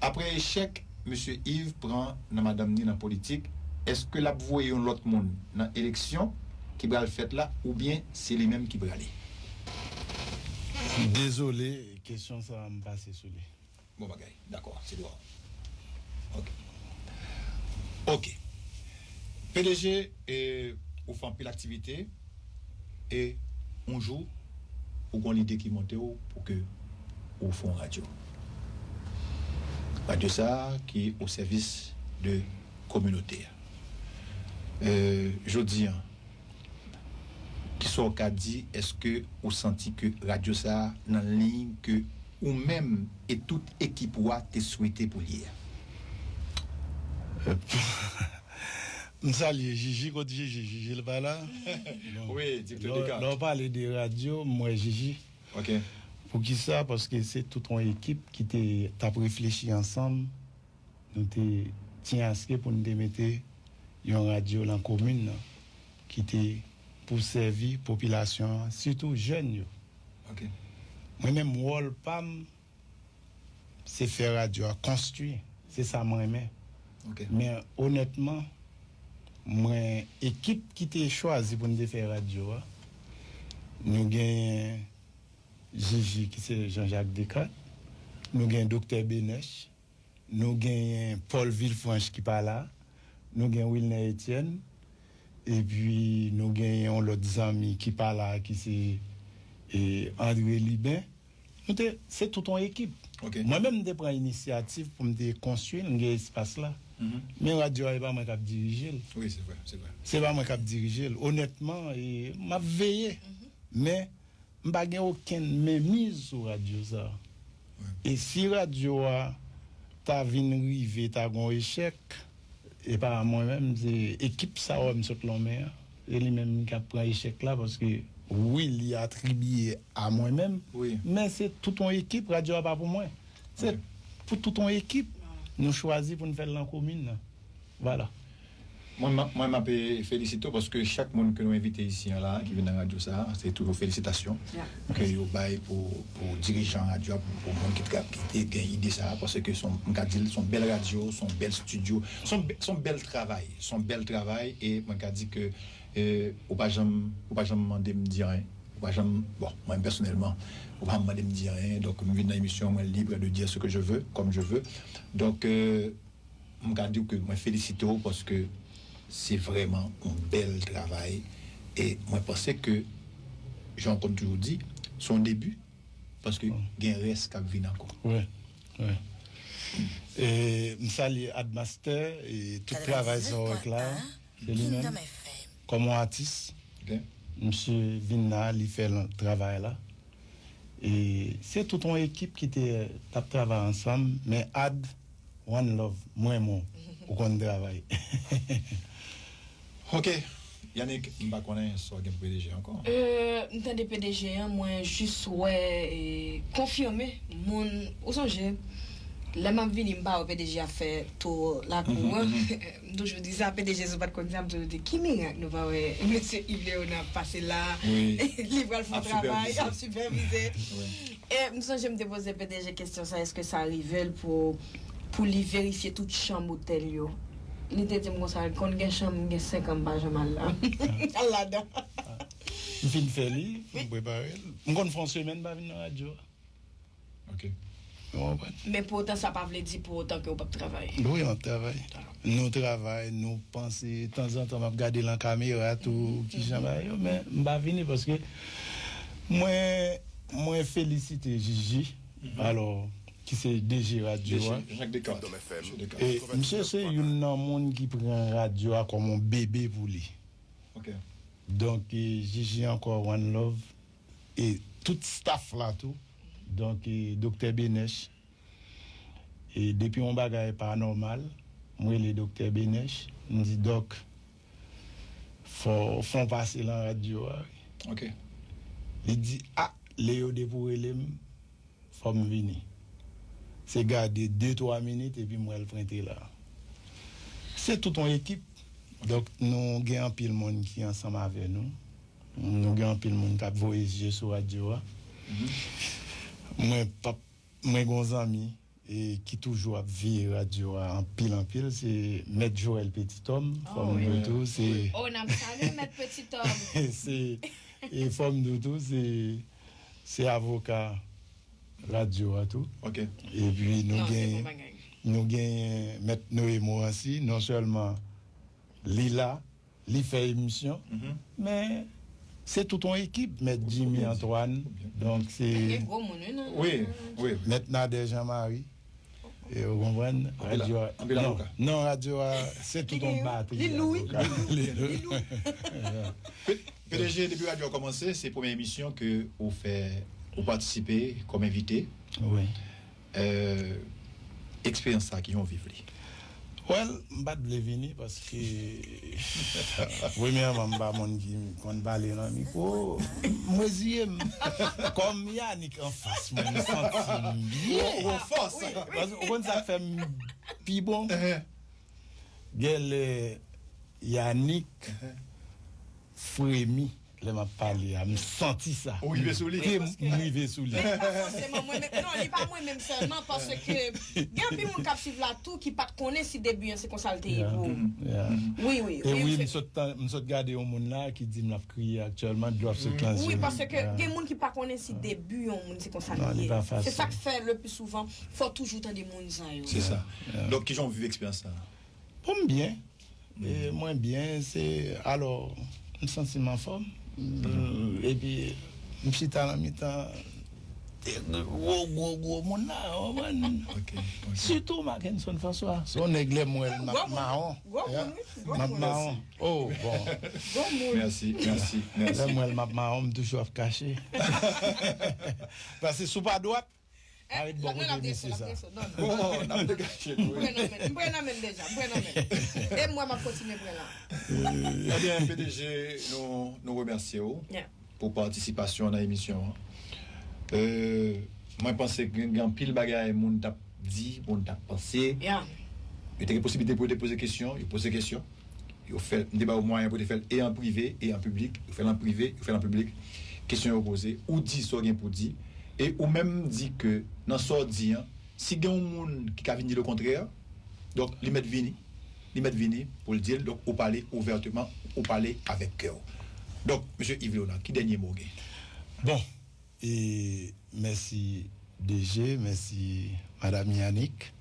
Apre echèk mesye Yves pran nan madanm ni nan politik, èske l ap voye yon lòt moun nan eleksyon ki pral fèt la oubyen se li menm ki prale? Dezole, kesyon sa a m pase sou li. Bon bagay. Dakò, se dwa w. Ok. Ok. P D G, e, ou fè anpil aktivite, e yon jou, ou gon lide ki monte w pou ke ou fè yon radyo. Radyo sa a ki o sèvis de kominote a. E, jodi an, kisa w ka di, èske ou santi ke radyo sa a nan liy ke ou menm e tout ekip ou a te swete pou l ye a? M salye Jiji, kot Jiji? Jiji l pa la? Bon. Wi, direktè de kat. Lè w pale de radyo, m wè Jiji. Ok. Poukisa? Paske se tout yon ekip ki te, t ap reflechi ansanm. Nou te tyen aske pou n te mete yon radyo nan komin nan ki te pou sèvi popilasyon an, sitou jèn yo. Ok. Mwen menm, wòl pa m, se fè radyo a konstwi. Se sa mwen renmen. Ok. Men onètman, mwen, ekip ki te chwazi pou n te fè radyo a, nou genyen Jiji ki se Jean Jacques Descartes, nou gen Doktè Benech, nou genyen Paul Villefranche ki pa la, nou gen Wilner Etienne, epi nou genyen yon lòt zanmi ki pa la ki se e, André Liben. Nou te, se tout yon ekip. Ok. Mwen menm, m te pran inisyativ pou m te konstwi l, m gen espas la. Mhm. Men radyo a, e pa mwen k ap dirije l. Wi, se vre, se vre. Se pa mwen k ap dirije l. Onètman, e, m ap veye. Men, m pa gen okenn menmiz sou radyo sa. E si radyo a ta vin rive, ta gon echèk, e pa mwen menm, se ekip sa w wè m sot lonmen an. Se li menm ki ap pran echèk la, paske wi, li atribiye a mwen menm, Wi. Men se tout yon ekip, radyo a pa pou mwen. Se Ok. Pou tout yon ekip, nou chwazi pou n fè l nan komin nan. Vwala. Mwen, m- mwen, m ap felisite w paske chak moun ke nou envite isi an la, ki vin nan radyo sa, se toujou felisitasyon Yeah. ke yo bay pou, pou dirijan radyo a, pou, pou moun ki, tra- ki te gen ide sa, paske se yon, m ka di l, se yon bèl radyo, se yon bèl estidyo, se yon bè- se yon bèl travay, se yon bèl travay, e mwen ka di ke e, ou pa janm, ou pa janm mande m di anyen. Ou pa janm, bon, mwen pèsonèlman, ou pa mande m di anyen. Donk, m vin nan emisyon, mwen libre de dire ce que je veux, comme je veux. Donk, euh, m ka di w ke mwen felisite w paske se vrèman yon bèl travay. E mwen panse ke, jan w konn toujou di, se yon debi, paske gen rès k ap vin ankò. Wi, wi. E, m salye Admaster e tout travay sa w wè k la. Se li menm. Kòm yon atis, Ok? Misye vin la, li fè lan- travay la. E se tout yon ekip ki te t ap travay ansanm, men Ad, one love, mwen, mwen, ou konn travay. Ok. Yannick, m pa konnen si w gen pou P D G ankò. Euh, m tande P D G an, mwen jis wè, e, konfime moun, ou sonje, lè m ap vini, m pa wè P D G ap fè tou lakou an. M toujou di sa, P D G, si w pa t konn sa, m toujou di, ki mirak nou pa wè mesye Yves Léonard pase la, Wi. Li pral fè yon Ap travay, sipèvize. Ap sipèvize. Wi. E m sonje m te poze P D G kesyon sa, èske sa rive l pou, pou li verifye tout chanm otèl yo? Li te di m konsa, konn gen chanm, gen senk an m pa janm al la. Al ladan. M fin fè li, m prepare l. M konn fè yon semèn m pa vin nan radyo a. Ok. Ou konprann? Men pou otan, sa pa vle di pou otan ke w p ap travay. Wi, m ap travay. Nou travay, nou panse, tanzantan m ap gade lan kamera tou, kijan bagay yo, men m pa vini paske mwen, mwen felisite Jiji, alò, ki se D G radyo a. Jean-Jacques Descartes. Jean-Jacques Descartes. E misye se youn nan moun ki pran radyo a kòm yon bebe pou li. Ok. Donk, e, Jiji ankò, one love. E tout staff la tou. Donk, e, Doktè Benech. E depi yon bagay pa nòmal, m rele Doktè Benech. M di, Dòk, fò, fò w pase lan radyo a. Ok. Li di, a, Leo, depi w rele m, fò m vini. Se gade de, twa minit epi m wè l prente la. Se tout yon ekip. Donk, nou gen anpil moun ki ansanm avè nou. Nou gen anpil moun k ap voye zye sou radyo a. Mwen p ap, mwen gen yon zanmi e ki toujou ap veye radyo a anpil, anpil, se Mèt Joël Petithomme, fò m di w tou, se Oh, n ap salye Mèt Petithomme. se, e fò m di w tou, se, se avoka radyo a tou. Ok. Epi nou Non, se gen, bon bagay. Nou gen Mèt Noé Morancy, non sèlman li la, li fè emisyon, men se tout yon ekip, Mèt Jimmy Antoine, donk se Gen gwo moun, wi, nan Wi, wi. Mèt Nader Jean Marie. E ou konprann? Anpil, Radyo a, anpil non, avoka. Non, radyo a, se tout yon batri. Li lou, wi. Avoka. Li lou. P- P D G, depi radyo a kòmanse, se premye emisyon ke ou fè, ou patisipe kòm envite. Wi. Euh, eksperyans sa, kijan w viv li? Well, m pa t vle vini paske premyèman, m pa moun ki konn pale nan mikwo. M reziye m. Kòm Yannick anfas mwen, m santi m byen. Ou fòs. Paske ou konn sa k fè m pi bon? Genlè Yanick fremi lè m ap pale a. M santi sa. Ou rive sou li? Ke m rive sou li. Men li pa fòseman mwen menm. Non, li pa mwen menm sèlman, paske gen anpil moun k ap swiv la tou ki pa t konnen si debi an se konsa l te ye pou ou. Wi, wi, e wi, m sot, m sot gade yon moun la ki di m l ap kriye aktyèlman, dlo ap sot nan zye l. Wi, paske gen moun ki pa konnen si debi yon moun se konsa l ye. Se sa k fè le pli souvan fò w toujou tande moun sa yo. Se sa. Donk, kijan w viv eksperyans sa a? Bon, m byen. E mwen byen, se, alò, m santi m anfòm. Epi, m chita nan mitan de gwo, gwo, gwo moun la, w konprann? Sitou Mackenson François. Se yon nèg lè m wè l, m ap mawon. M ap mawon. Oh, bon. Mèsi, mèsi, mèsi. Lè m wè l, m ap mawon, m toujou ap kache. Paske si w pa dwat, arete bò kote mesye sa. Bon, n ap degaje nou, wi. M pran nan men, m pran nan men deja, m pran nan men. E m wè m ap kontinye pran la. Ebyen, P D G, nou, nou remèsye w pou patisipasyon nan emisyon an. Euh, mwen panse gen, gen anpil bagay moun t ap di, moun t ap panse. Yo te gen posiblite pou yo te poze kesyon, yo poze kesyon. Yo fè, m te ba yo mwayen pou yo te fè l e an prive, e an piblik. Yo fè l an prive, yo fè l an piblik. Kesyon yo poze, ou di sa w gen pou di. E ou menm di ke nan sa w di an, si gen yon moun ki ka vin di lekontrè, donk, li mèt vini. Li mèt vini pou l di l. Donk, ou pale ouvèteman, ou pale avèk kè w. Donk, mesye Yves Léonard, ki dènye mo w gen? Bon, e mèsi D G, mèsi Madanm Yanick.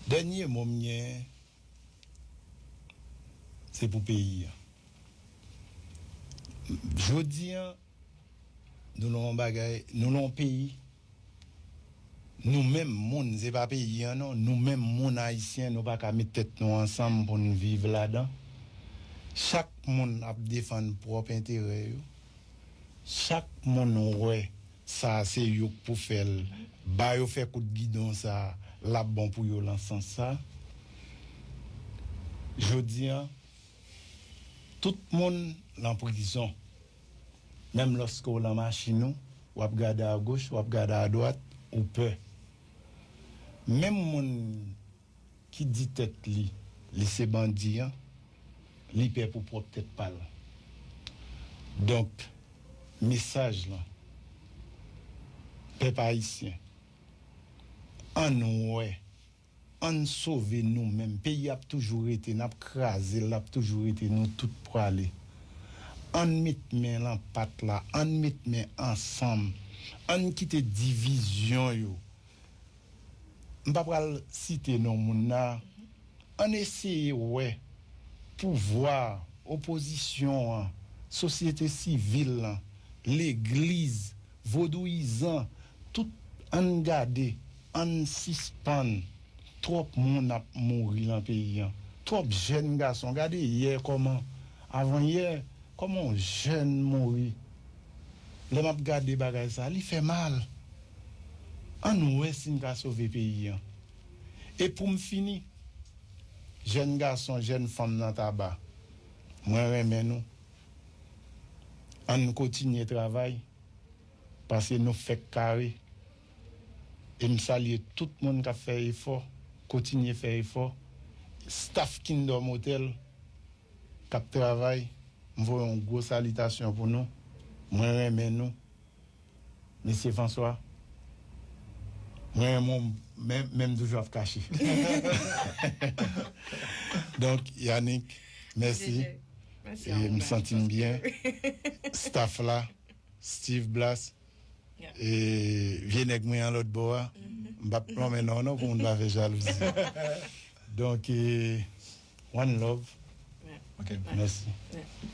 Dènye mo m gen, se pou peyi a. Jodi a, nou nan yon bagay, nou nan yon peyi, nou menm moun, se pa peyi a non, nou menm moun ayisyen, nou pa ka met tèt nou ansanm pou n viv ladan. Chak moun ap defann pwòp enterè yo. Chak moun wè sa se yo k pou fè l, ba yo fè kout gidon sa, l ap bon pou yo lan sans sa. Jodi a, tout moun lan prizon. Menm lòske w lan machin ou, w ap gade agoch, w ap gade adwat, ou pè. Menm moun ki di tèt li, li se bandi an, li pè pou pwòp tèt pa l. Donk, mesaj lan, pèp ayisyen, ann wè, ann sove nou menm. Peyi ap toujou rete, n ap kraze l, l ap toujou rete, nou tout prale. Ann met men lan pat la, ann met men ansanm, ann kite divizyon yo. M pa pral site non moun nan. Ann eseye wè pouvwa, opozisyon an, sosyete sivil lan, legliz, vodouyizan, tout, ann gade, ann sispann. Twòp moun ap mouri lan peyi an. Twòp jèn gason. Gade yè kòman, avan yè, kòman yon jèn mouri. Lè m ap gade bagay sa, li fè mal. Ann wè si n ka sove peyi an. E pou m fini, jèn gason, jèn fanm nan Taba, mwen renmen nou. Ann kontinye travay, paske nou fèk kare. E m salye tout moun k ap fè efò, kontinye fè efò. Staff Kingdom Hotel k ap travay, m voye yon gwo salitasyon pou nou. Mwen renmen nou. Mesye François, mwen renmen w, men, men m toujou ap kache. Donk, Yanick, mèsi. E m santi m byen. Staff la, Steve Blas, e vye nèg mwen an lòt bò a, m p ap lonmen non w non pou moun pa fè jalouzi. Donk, e, one love. Ok. Mèsi.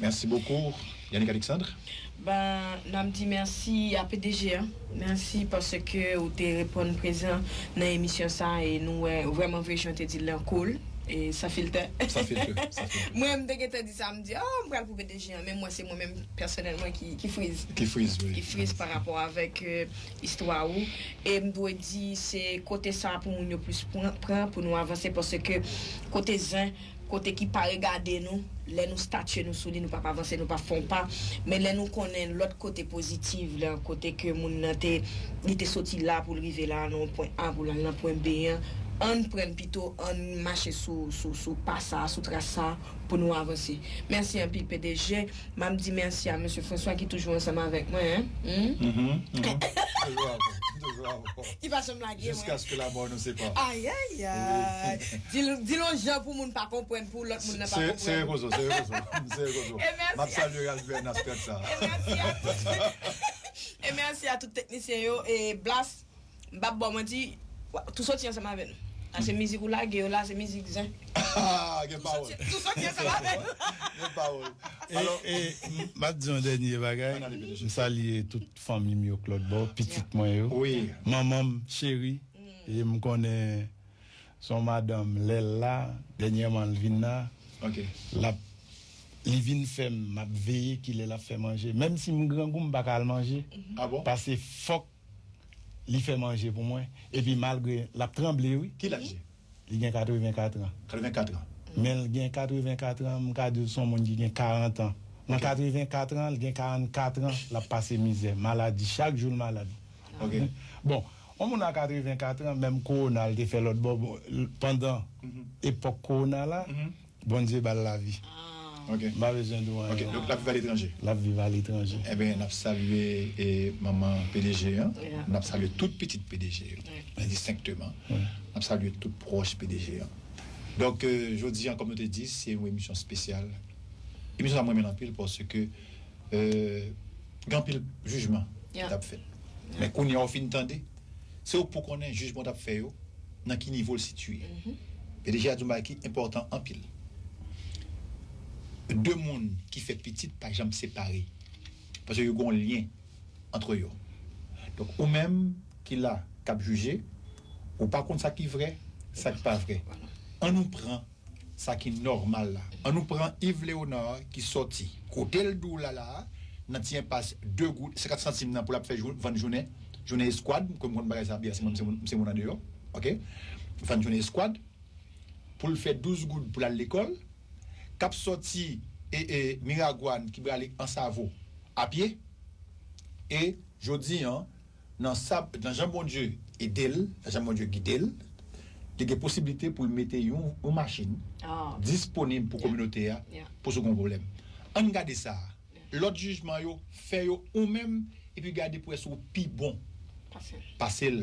Mèsi bokou, Yanick Alexandre. Ben, n ap di mèsi a P D G a. Mèsi paske ou te reponn prezan nan emisyon sa a e nou wè vrèman vre jan w te di l lan cool. E san filtè. San filtè, san filtè. Mwen, m te gentan di sa, m di, oh, m pral pou P D G a, men mwen, se mwen menm, pèsonèlman, ki, ki friz. Ki friz, wi. Ki friz pa rapò avèk, euh, istwa ou. E m dwe di, se kote sa pou moun yo plis pran, pran pou nou avanse, paske kote zen, kote ki pa regade nou, lè nou statye nou sou li, nou p ap avanse, nou p ap fè yon pa. Men lè nou konnen lòt kote pozitif, lè kote ke moun nan te, li te soti la pou l rive la, nan yon pwen A pou l al nan pwen B an, Ann pran pito, ann mache sou, sou, sou pa sa, sou tras sa, pou nou avanse. Mèsi anpil, P D G. M ap di mèsi a mesye François ki toujou ansanm avèk mwen, hein? Hmm? Mhm, mhm. Toujou avè w, toujou avè w. Ki pa janm lage mwen. Jusqu'à ce que la mort nous sépare. Ay, ay, ay. Di l, di l yon jan pou moun pa konprann, pou lòt moun nan pa Se konprann. se rezo, se rezo. Se rezo. E mèsi. M ap salye Ralph Bernas Pèt sa. E mèsi a tout. E mèsi a tout teknisyen yo. E Blas, m p ap bò manti, tou soti ansanm avè n. A se mizik ou lage yo la, se mizik zen. Ah, gen pawòl. Tou soti ansanm avè n. Gen pawòl. E, e m ap di yon dènye bagay. M salye tout fanmi m yo k lòt bò, pitit mwen yo. Wi. Manman m cheri, e m konnen se yon madanm lè l la, dènyèman l vin la. Ok. L ap, li vin fè m, m ap veye kilè l ap fè manje. Menm si m grangou, m pa ka al manje. Ah bon? Paske fòk li fè manje pou mwen. Epi malgre l ap tranble, wi. Ki laj li? Li gen katrevenkat an. Katrevenkat an. Men l gen katrevenkat an, m ka di w se yon moun ki gen karant an. Nan katrevenkat an, l gen karannkat an, l ap pase mizè. Maladi, chak jou l malad. Ok. Bon, yon moun a katrevenkat an, menm kowona l te fè lòt bò, bon, l- pandan epòk kowona la, Bondye ba l lavi. Ok. M pa bezwen di w Ok, anyen. donk l ap viv aletranje. L ap viv aletranje. Ebyen, n ap salye e, manman P D G an. Yeah. N ap salye tout pitit P D G yo. Yeah. Endistenkteman. N ap salye tout pwòch P D G an. Donk, euh, jodi an, kòm nou te di, se yon emisyon espesyal. Emisyon sa mwen renmen anpil paske euh, gen anpil jijman ki Yeah. t ap fèt. Men kounye a w fin tande, se ou k pou konnen jijman w t ap fè yo, nan ki nivo l sitiye. P D G a di yon bagay ki enpòtan anpil. De moun ki fè pitit pa janm separe. Paske yo gen yon lyen ant yo. Donk, ou menm ki la, k ap jije, ou pa konn sa ki vrè, sa k pa vrè. Ann nou pran sa ki nòmal la. Ann nou pran Yves Léonard ki sòti kote l di w la la, nan ti enpas de goud, senkant santim nan pou l ap fè jou, vann jounen, jounen eskwad, kòm m konn bagay sa byen, se mwen, se moun, se moun andeyò, ok? Vann jounen eskwad, pou l fè douz goud pou l al lekòl, k ap sòti e, e, Miragwàn ki prale Ansavo a pye, e jodi an, nan sa, nan jan Bondye ede l, nan jan Bondye gide l, li gen posiblite pou l mete yon, yon machin Ah. disponib pou kominote a Yeah. pou si w gen yon pwoblèm. Ann gade sa. Lòt jijman yo, fè yo ou menm, epi gade pou wè si w pi bon Pase. pase l.